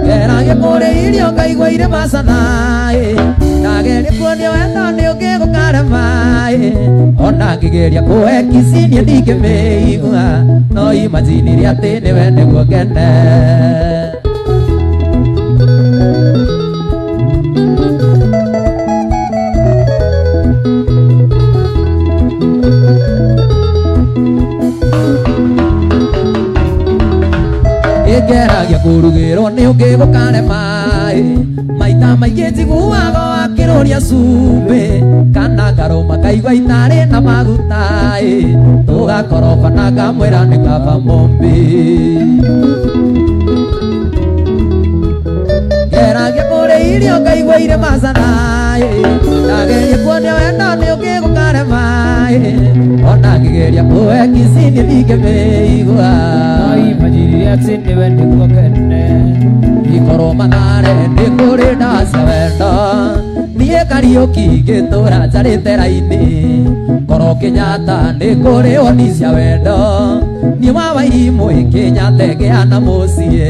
Ngeragia kũrĩa irio ngaigua irĩ macana Ndageria kuonia wendo nĩ ũngĩ gũkarema Ona ngĩgeria kũhe kici niĩ ndingĩmĩigua No imagine atĩ nĩwe nĩguo ngene Ngeragia kũrugĩrwo nĩ ũngĩ gũkarema Maita maingĩ njiguaga akĩrũria cumbĩ Kana ngarũma ngaigua itarĩ na maguta Tũgakoroba na ngamwĩra nĩ kaba mũmbi Ngeragia kũrĩa irio ngaigua irĩ macana Ndageria kuonia wendo nĩ ũngĩ gũkarema Ona ngĩgeria kũhe kici niĩ ndingĩmĩigua No imagine atĩ nĩwe nĩguo ngene Ikorwo Mathare nĩ kũrĩ ndawa cia wendo Niĩ Kariũki ngĩtũra njarĩte raini Korwo Kenyatta nĩ kũrĩ woni cia wendo Niĩ wa Wairimũ Kenyatta ngĩa na mũciĩ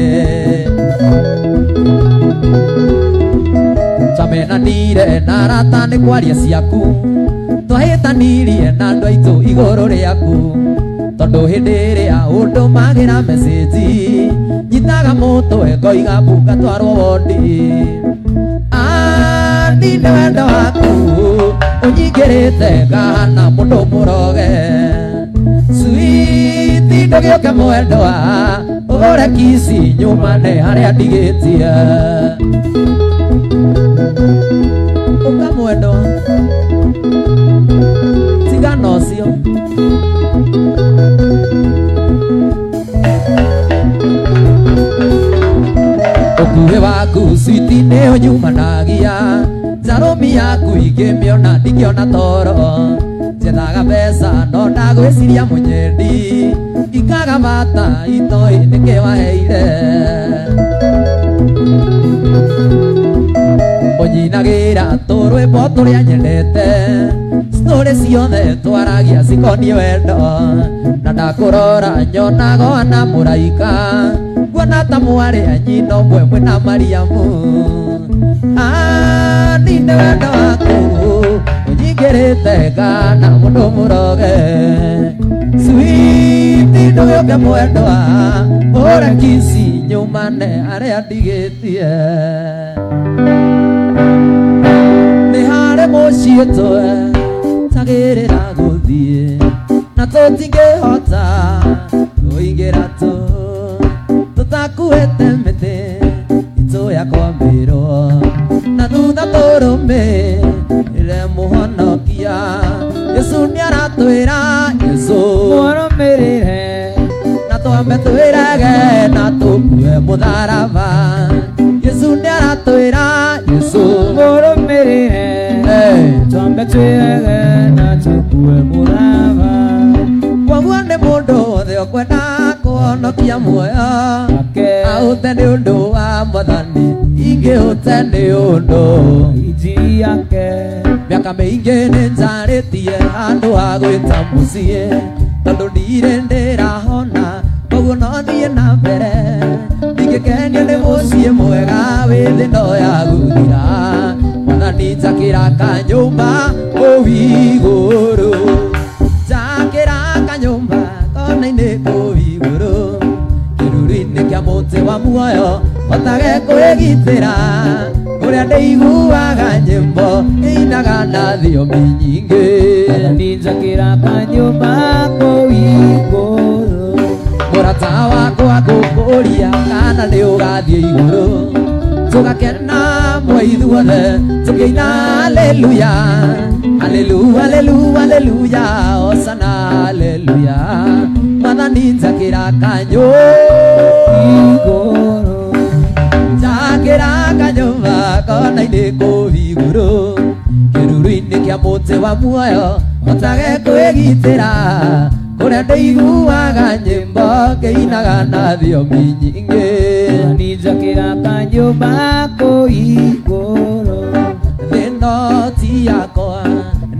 Twamenanire na arata nĩ kwaria ciaku Twahĩtanirie na andũ aitũ igũrũ rĩaku Tondũ hĩndĩ ĩrĩa ũndũmagĩra message Nyitaga mũtwe ngoiga mbu ngatwarwo wondi Andi nĩ wendo waku ũnyingĩrĩte ngahana mũndũ mũroge Sweet ndũgĩũke mwendwa ũgũre kici nyumane harĩa ndigĩtie Ũka mwendwa tigana ũcio Ũkuhĩ waku switi nĩ ũnyumanagia njarũmi yaku ingĩmĩona ndingĩona toro njethaga mbeca no ndagwĩciria mũnyendi ikaga bata itoĩ nĩkĩ waheire ũnyinagĩra tũrwĩmbo tũrĩa nyendete story ciothe twaragia cikoniĩ wendo na ndakũrora nyonago na mũraika nguona ta mwarĩ a nyina ũmwe mwĩna Mariamu nĩ wendo waku ũnyingĩrĩte ngana mũndũ mũroge switi ndũgĩũke mwendwa hũre kici nyumane arĩa ndigĩtie nĩ harĩ mũciĩ twetagĩrĩra gũthiĩ na tũtingĩhota kũingĩra tũ tũtakuĩte mĩtĩ itũ ya kwambĩrwo na thutha tũrũmĩrĩre mũhonokia Yesu nĩaratwĩra Yesu Mũrũmĩrĩre na twambe twĩrege na tũkue mũtharaba Yesu nĩaratwĩra Yesu Mũrũmĩrĩre twambe twĩrege na tũkue mũtharaba koguo nĩ mũndũ wothe ũkwenda kũhonokia muoyo aũte nĩ ũndũ wa mwathani ingĩũte nĩ ũndũ injiri yake mĩaka mĩingĩ nĩ njarĩtie handũ ha gwĩta mũciĩ tondũ ndirĩ ndĩrahona koguo no thiĩ na mbere ndingĩkenio nĩ mũciĩ mwega wĩ thĩ no ya gũthira mwathani njakĩra kanyũmba kũu igũrũ njakĩra kanyũmba kona-inĩ kũu igũrũ kĩruru-inĩ kĩa mũtĩ wa muoyo hotage kwĩgitĩra kũrĩa ndĩiguaga nyĩmbo ĩinaga na thiomi nyingĩ Mwathani njakĩra kanyũmba kũu igũrũ mũrata wakwa ngũkũria kana nĩ ũgathiĩ igũrũ tũgakena mwe ithuothe tũkĩina haleluya haleluya haleluya haleluya hosana haleluya mwathani njakĩra kanyũmba igũrũ njakĩra kanyũmba kona-inĩ kũu igũrũ kĩruru-inĩ kĩa mũtĩ wa muoyo hotage kwĩgitĩra kũrĩa ndĩiguaga nyĩmbo ngĩinaga na thiomi nyingĩ Mwathani njakĩra kanyũmba kũu igũrũ thĩno ti yakwa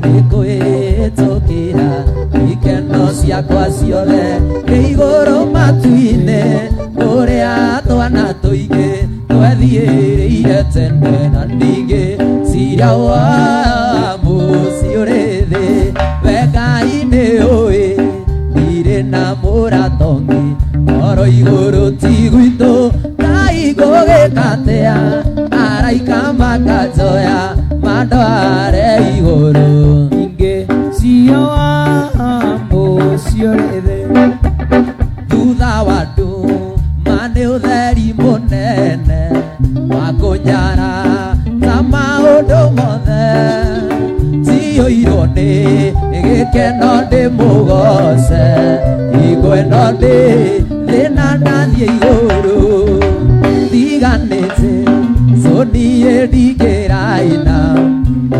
nĩ kwĩtũkĩra ikeno ciakwa ciothe nĩ igũrũ matu-inĩ kũrĩa twana tũingĩ twethiĩrĩire tene na ningĩ ciria wa mũciĩ ũrĩ thĩ we Ngai nĩ ũĩ ndirĩ na mũrata ũngĩ oro igũrũ ti gwitũ Ngai ngũgĩka atĩa araika makanjoya mandware igũrũ ingĩ cio wa mũciĩ ũrĩ thĩ thutha wa nduma nĩ ũtheri mũnene wa kũnyara ta maũndũ mothe ciyũirwo nĩ gĩkeno ndĩmũgoce hingo ĩno ndĩ thĩna ndathiĩ igũrũ tiganĩte so niĩ ndingĩraina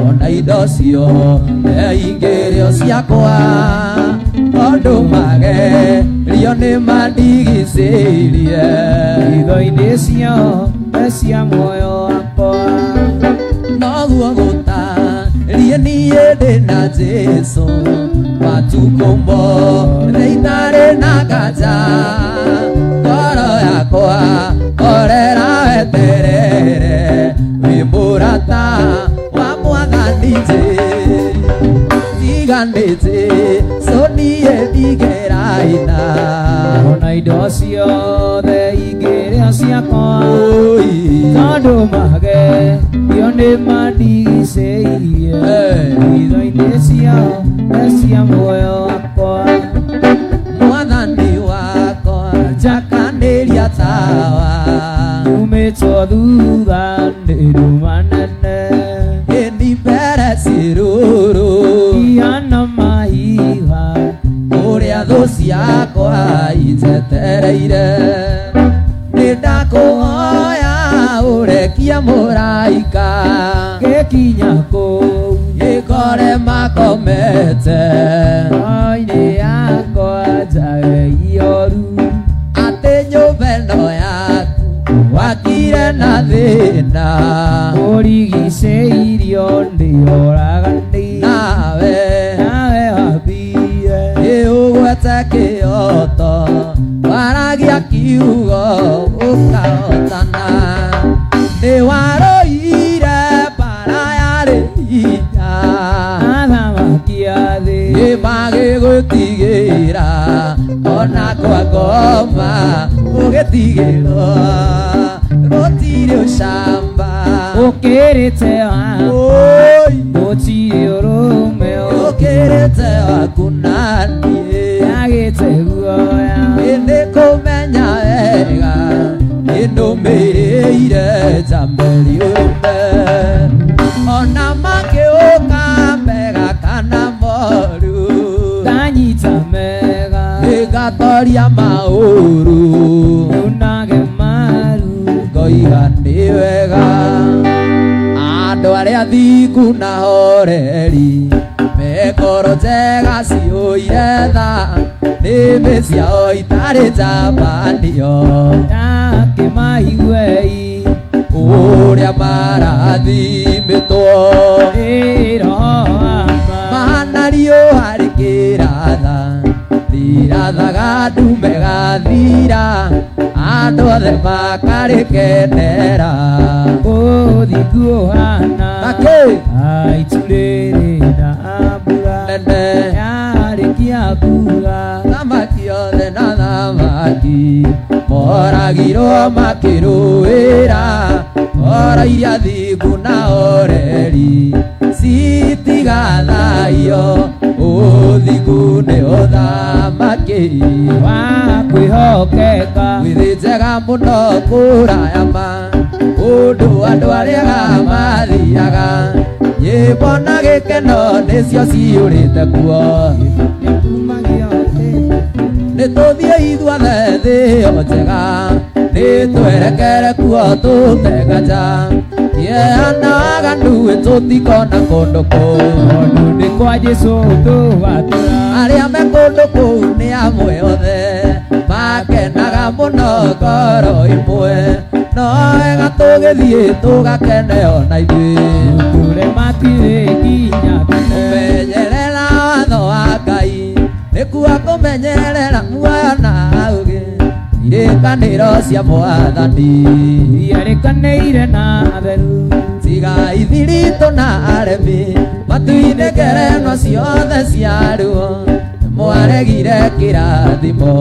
ona indo ciothe ingĩrĩo ciakwa tondũ magerio nĩ mandigicĩirie hitho-inĩ ciothe cia muoyo wakwa noguo gũtariĩ niĩ ndĩ na Jesũ matukũ mothe itarĩ na nganja ngoro yakwa horera weterere wĩ mũrata wa mwathani Jesũ tiganĩte so niĩ ndigeraina ona indo ciothe ingĩrĩo ciakwa Oi. tondũ magerio nĩ mandigicĩirie hitho-inĩ ciothe cia muoyo wakwa mwathani wakwa njakanĩria tawa umĩtwo thutha nĩ nduma nene ĩni mbere cirũrũ ihana mahiga Thũ ciakwa injetereire. Nĩ ndakũhoya ũrekie mũraika Gĩkinya kũu gĩkore makomete Ngoro-inĩ yakwa njage ioru atĩ nyũmba ĩno yaku wakire na thĩna Ũrigicĩirio nĩ oragani nawe Nawe wambire ĩ ũgwete kĩoto waragia kiugo ũkahotana nĩ warũire mbara yarĩ hinya Athamaki a thĩ ĩ magĩgũtigĩra ona kwa ngoma ũgĩtigĩrwo gũtirĩ ũcamba Ũkĩrĩte waku Oi, Gũtirĩ ũrũme ũkĩrĩte waku na niĩ Yagĩte guoya Ĩndĩ kũmenya wega nĩndũmĩrĩire njamberi ũme ona makĩũka mega kana moru Nganyita mega nĩngatoria maũru Nunage maru ngoiga nĩ wega andũ arĩa thingu na horeri mekoro njega ciũire tha nĩmĩ ciao itarĩ njamanio Ndakĩmaiguei ũrĩa marathimĩtwo Ĩroho mahana riũa rĩkĩratha rĩrathaga ndume gathira andũ othe makarĩkenera Ũthingu ũhana Nakĩ? Itu rĩrĩ na mbura Nene Yarĩkia kuura thamaki othe na thamaki moragirwo makĩrũĩra ora iria thingu na oreri citigathaio ũthingu nĩ ũthamaki Wa kwĩhokeka wĩthĩ njega mũno kũraya ma ũndũ andũ arĩa mathiaga nyĩmbo na gĩkeno nĩcio ciyũrĩte kuo Nĩkumagio nĩ tũthiĩ ithuothe thĩ ĩyo njega nĩ twerekere kuo tũtenganja kĩeha na waganu tũtikona kũndũ kũu Tondũ nĩ kwa Jesũ tũgatũra arĩa me kũndũ kũu nĩ amwe othe makenaga mũno ngoro imwe no wega tũgĩthiĩ tũgakene ona ithuĩ Tũre matirĩ nginya tene kũmenyerera watho wa Ngai nĩkuo kũmenyerera muoyo na ũũgĩ irĩkanĩro cia mwathani Iarĩkanĩire na atheru tiga ithiritũ na aremi matu-inĩ ngerenwa ciothe ciaruo mwaregire kĩrathimo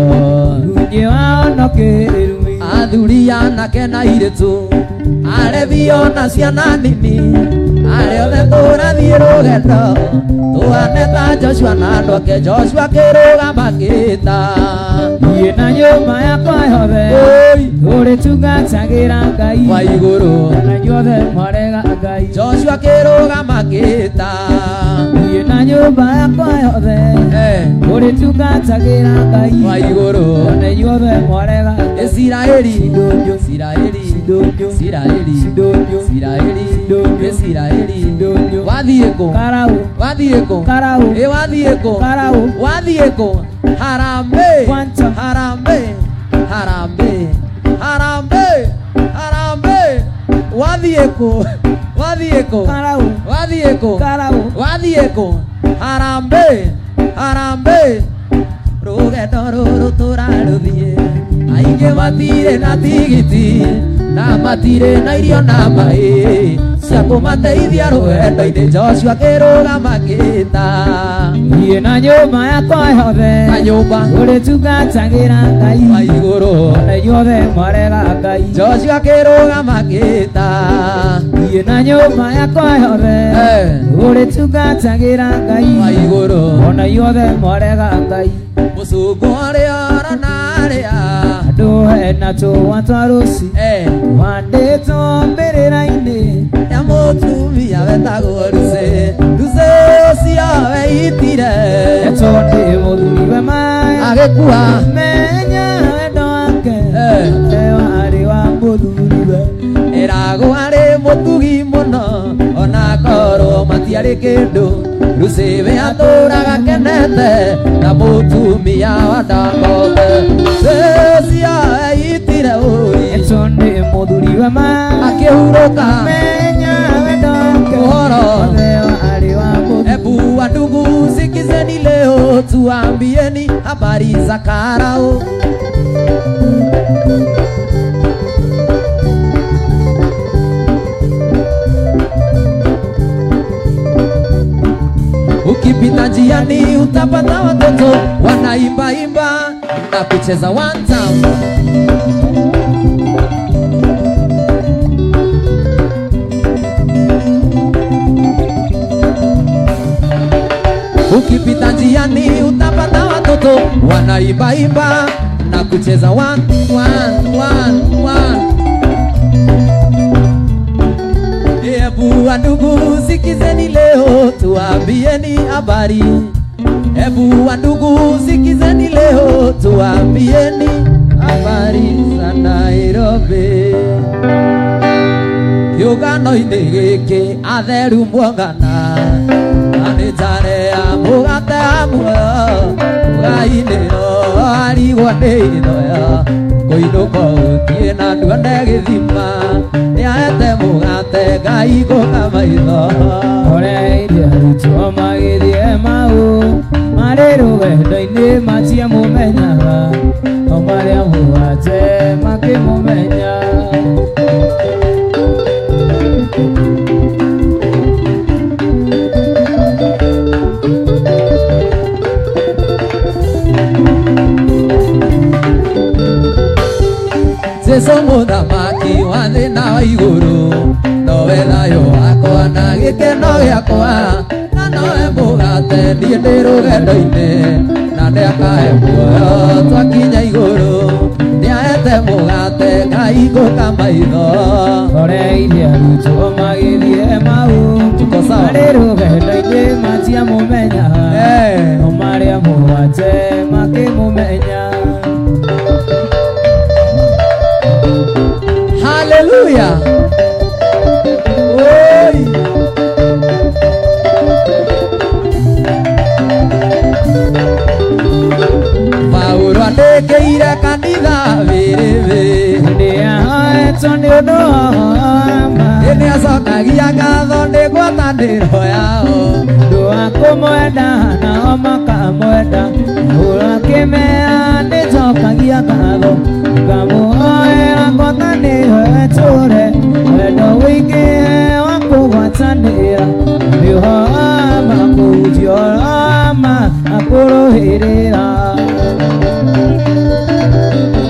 Runye wao no kĩrumi athuri anake na airĩtu arebi ona ciana nini arĩa othe tũrathiĩ rũgendo tũhane ta Joshua na andũ ake Joshua kĩrũgama kĩta Niĩ na nyũmba yakwa yothe Oi, Tũrĩtungatagĩra Ngai wa igũrũ Na inyuothe mwarega Ngai Joshua kĩrũgama kĩta Niĩ na nyũmba yakwa yothe Tũrĩtungatagĩra Ngai wa igũrũ Na inyuothe mwarega Ngai Isiraeli Sidonyo Isiraeli Sidonyo Isiraeli Sidonyo Isiraeli Sidonyo Isiraeli Sidonyo wathiĩ kũ Karau wathiĩ kũ Karau ĩ wathiĩ kũ Karau wathiĩ kũ harambee Kwanza. harambee harambee harambee harambee wathiĩ kũ wathiĩ kũ Karau wathiĩ kũ Karau wathiĩ kũ harambee harambee rũgendo rũrũ tũrarũthiĩ aingĩ matirĩ na tigiti na matirĩ na irio na maĩ cia kũmateithia rũgendo-inĩ Joshua kĩrũgama kĩta Niĩ na nyũmba yakwa yothe na nyũmba Tũrĩtungatagĩra Ngai wa igũrũ Na inyuothe mwarega Ngai Joshua kĩrũgama kĩta Niĩ na nyũmba yakwa yothe Tũrĩtungatagĩra Ngai wa igũrũ Ona inyuothe mwarega Ngai mũcungwa ũrĩa ũrona arĩa Andũ hena tũa twa rũci Wandĩtwo mbĩrĩra-inĩ ya mũtumia wetagwo Lucy Lucy ũcio weitire Etwo nĩ mũthuri we maĩ Agĩkua. Menya wendo wake Eh. warĩ wa mũthuriwe. Ĩragwo arĩ mũtugi mũno ona korwo matiarĩ kĩndũ. Rũciwe atũraga kenete na mũtumia wa Dangote. Cia eitire ũi Tondũ mũthuriwe ma akĩhurũka. Menya wendo wake Ũhoro. Othe warĩ wa mũthuriwe. Ebu wa ndugu sikizeni leo tuambieni habari za Karao. Ukipita njiani utapata watoto wanaimba imba na kucheza one time. Ukipita njiani utapata watoto wanaimba imba na kucheza one one one one. Ebu wa ndugu sikizeni leo tuambieni habari. Ebu wa ndugu sikizeni leo tuambieni habari za Nairobi. Kĩũngano-inĩ gĩkĩ atheru muongana na nĩ njare ya mũgate wa muoyo ũgainĩrwo arigwo nĩ ithoya kũinũka ũthiĩ na nduone gĩthima nĩaete mũgate Ngai ngũka maitho. Oreirie arutwo magĩthiĩ Emau marĩ rũgendo-inĩ matiamũmenyaga o marĩa mũgate makĩmũmenya. Jesu mũthamaki wa thĩ na wa igũrũ nowe thayũ wakwa na gĩkeno gĩakwa na nowe mũgate niĩ ndĩ rũgendo-inĩ na nĩakahe muoyo twakinya igũrũ nĩaete mũgate Ngai ngũka maitho. Oreirie arutwo magĩthiĩ Emau Tuko sawa. marĩ rũgendo-inĩ matiamũmenyaga Eh. o marĩa mũgate makĩmũmenya. Haleluya. Oi. Paulo andĩkĩire kanitha wĩrĩwĩ Nĩahoetwo nĩ ũndũ wa ma nĩacokagia ngatho nĩ ngwatanĩro yao. Ũndũ wa kũmwenda nao makamwenda ũrakĩmea nĩnjokagia ngatho ngamũhoera ngwatanĩro ĩtũũre wendo ũingĩhe wa kũgwatanĩra nĩ ũhoro wa ma kũhunjia ũhoro wa ma na kũrũĩrĩra.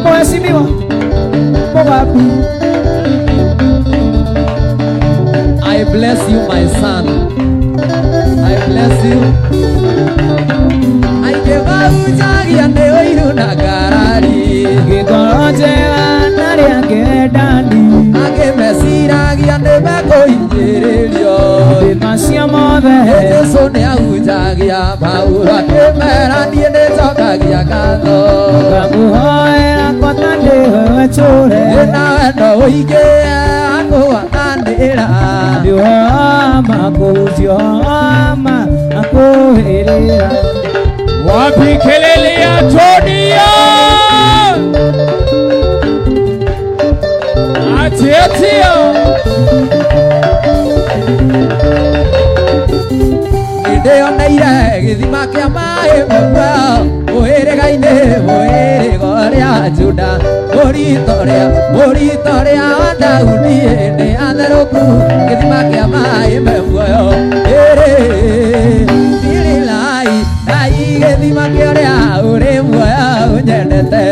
Mheshimiwa Mugambi. I bless you my son. I bless you. Aingĩ mahunjagia nĩ ũiru na ngarari Gĩkoro njega na rĩa kĩendani angĩ meciragia nĩ mekũhinyĩrĩrio. Thĩ macio mothe Jesu nĩahunjagia Paulo akĩmera niĩ nĩnjokagia ngatho ngamũhoera ngwatanĩro ĩtũũre ĩna wendo ũingĩ akũgwatanĩra nĩ ũhoro wa ma kũhunjia ũhoro wa ma na kũrũĩrĩra. Wapi kelele ya Tonia? Atia. Nĩndĩoneire gĩthima kĩa maĩ muoyo mũhĩrĩga-inĩ mũhĩrĩga ũrĩa Juda mũrito ũrĩa wa Daudi nĩ atherũku gĩthima kĩa maĩ me muoyo ĩrĩ tirilai Ngai gĩthima kĩa ũrĩa ũrĩ muoyo ũnyendete.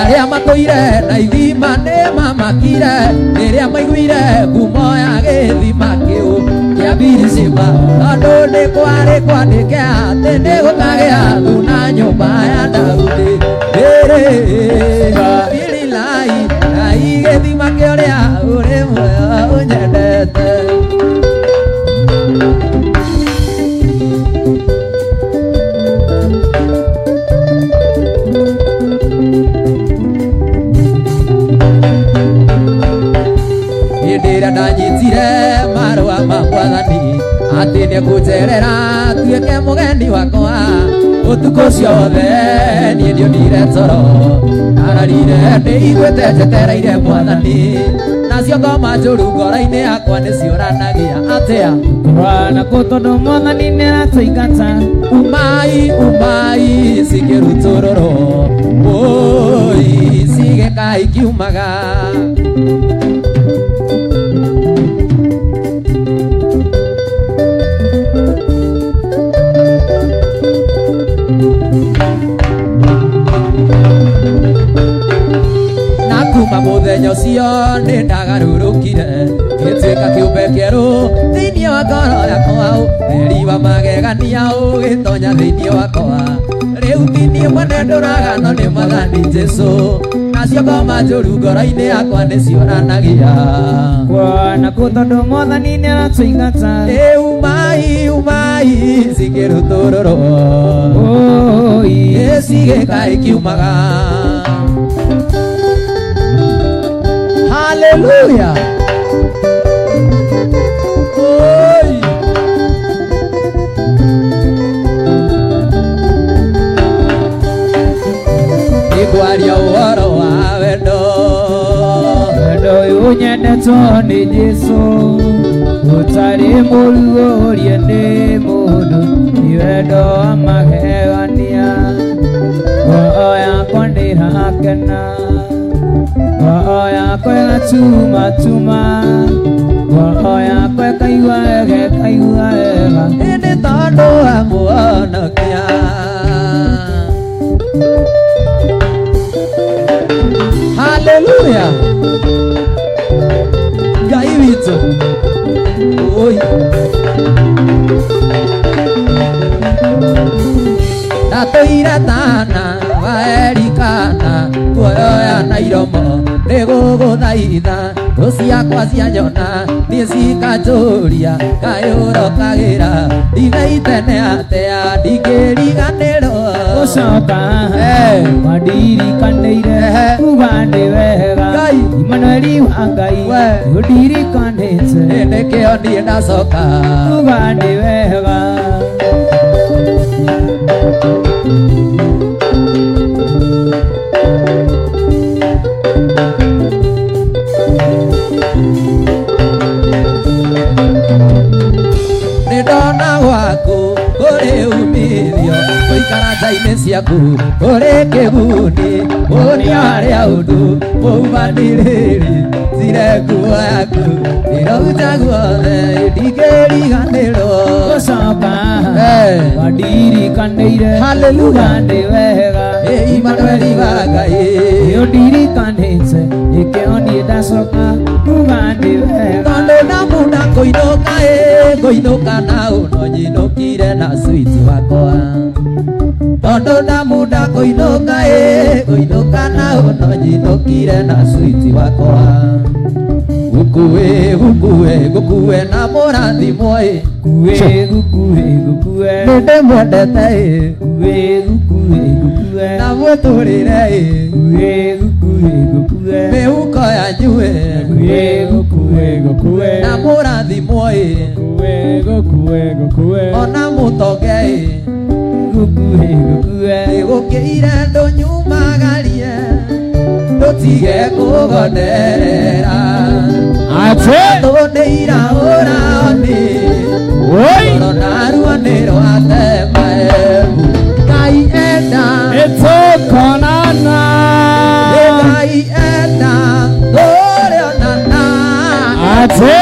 Arĩa matũire na ithima nĩ mamakire rĩrĩa maiguire ngumo ya gĩthima kĩu kĩa Birishiba tondũ nĩ kwarĩ kwandĩke atĩ nĩ gũkagĩa thuna nyũmba ya Daudi. Ĩrĩ Atĩ nĩekũnjerera tuĩke mũgeni wakwa ũtukũ ciothe niĩ ndionire toro ararire ndĩiguĩte njetereire mwathani nacio ngoma njũru ngoro-inĩ yakwa nĩciũranagia atĩa Kũrana kũ tondũ mwathani nĩaratũingata umai umai cikĩrutũrũrwo oi cigĩka ikiumaga na kuma mũthenya ũcio nĩ ndagarũrũkire ngĩtuĩka kĩũmbe kĩerũ thĩinĩ wa ngoro yakwa theri wa magegania ũgĩtonya thĩinĩ wakwa rĩu ti niĩ mwene ndũraga no nĩ mwathani Jesũ nacio ngoma njũru ngoro-inĩ yakwa nĩciũranagia Kũrana kũ tondũ mwathani nĩaratũingata ĩ umai umai cikĩrutũrũrwo Oi ĩ cigĩka ikiumaga Haleluya Oi Nĩngwaria ũhoro wa wendo Wendo ũyũ nyendetwo nĩ Jesũ ũtarĩ mũrugũrie nĩ mũndũ nĩ wendo wa magegania ngoro yakwa ndĩrakena ngoro yakwa ĩgatumatuma ngoro yakwa ĩkaigua wega ĩkaigua wega Ĩndĩ tondũ wa mũhonokia Haleluya Ngai witũ Oi Ndatũire tana wa Elikana kuoya na iromo nĩgũgũthaitha thũ ciakwa cianyona niĩ cikanjũria kaĩ ũrokagĩra ndibei tene atĩa ndingĩriganĩrwo gũcoka Eh. wandirikanĩire Ehe. kuga ndĩ wega Ngai. Imanueli wa Ngai We. ũndirikanĩte nĩkĩo niĩ ndacoka kuga ndĩ wega nĩndona gwaku kũrĩ umithio gũikara nja-inĩ ciaku kũrĩ kĩguni ũnia harĩa ũndũ mũumanĩrĩri tire nguo yaku ĩrauta guothe ndingĩriganĩrwo gũcoka Eh. wandirikanĩire Hallelujah. kuga ndĩ wega Ĩ Imanueli wa Ngai ũndirikanĩte nĩkĩo niĩ ndacoka kuga ndĩ wega tondũ namuna kũinũka ĩ ngũinũka na ũno nyinũkire na switi wakwa tondũ ndamunda kũinũka ĩ ngũinũka na ũno nyinũkire na switi wakwa gũkuĩ gũkuĩ gũkuĩ na mũrathimwo ĩ Gũkuĩ gũkuĩ gũkuĩ nĩ ndĩmwendete ĩ gũkuĩ gũkuĩ gũkuĩ na mwĩtũrĩre ĩ gũkuĩ gũkuĩ gũkuĩ mĩhuko yanyu ĩ gũkuĩ gũkuĩ gũkuĩ na mũrathimwo ĩ Gũkuĩ gũkuĩ gũkuĩ ona mũtonge ĩ gũkuĩ gũkuĩ nĩgũkĩire ndũnyumagarie ndũtige kũgonderera Ate tũnĩiraũraoni Oi ngoro naruo nĩ rwatema embu Ngai enda Nĩtũkonana Ngai enda tũrĩonana Ate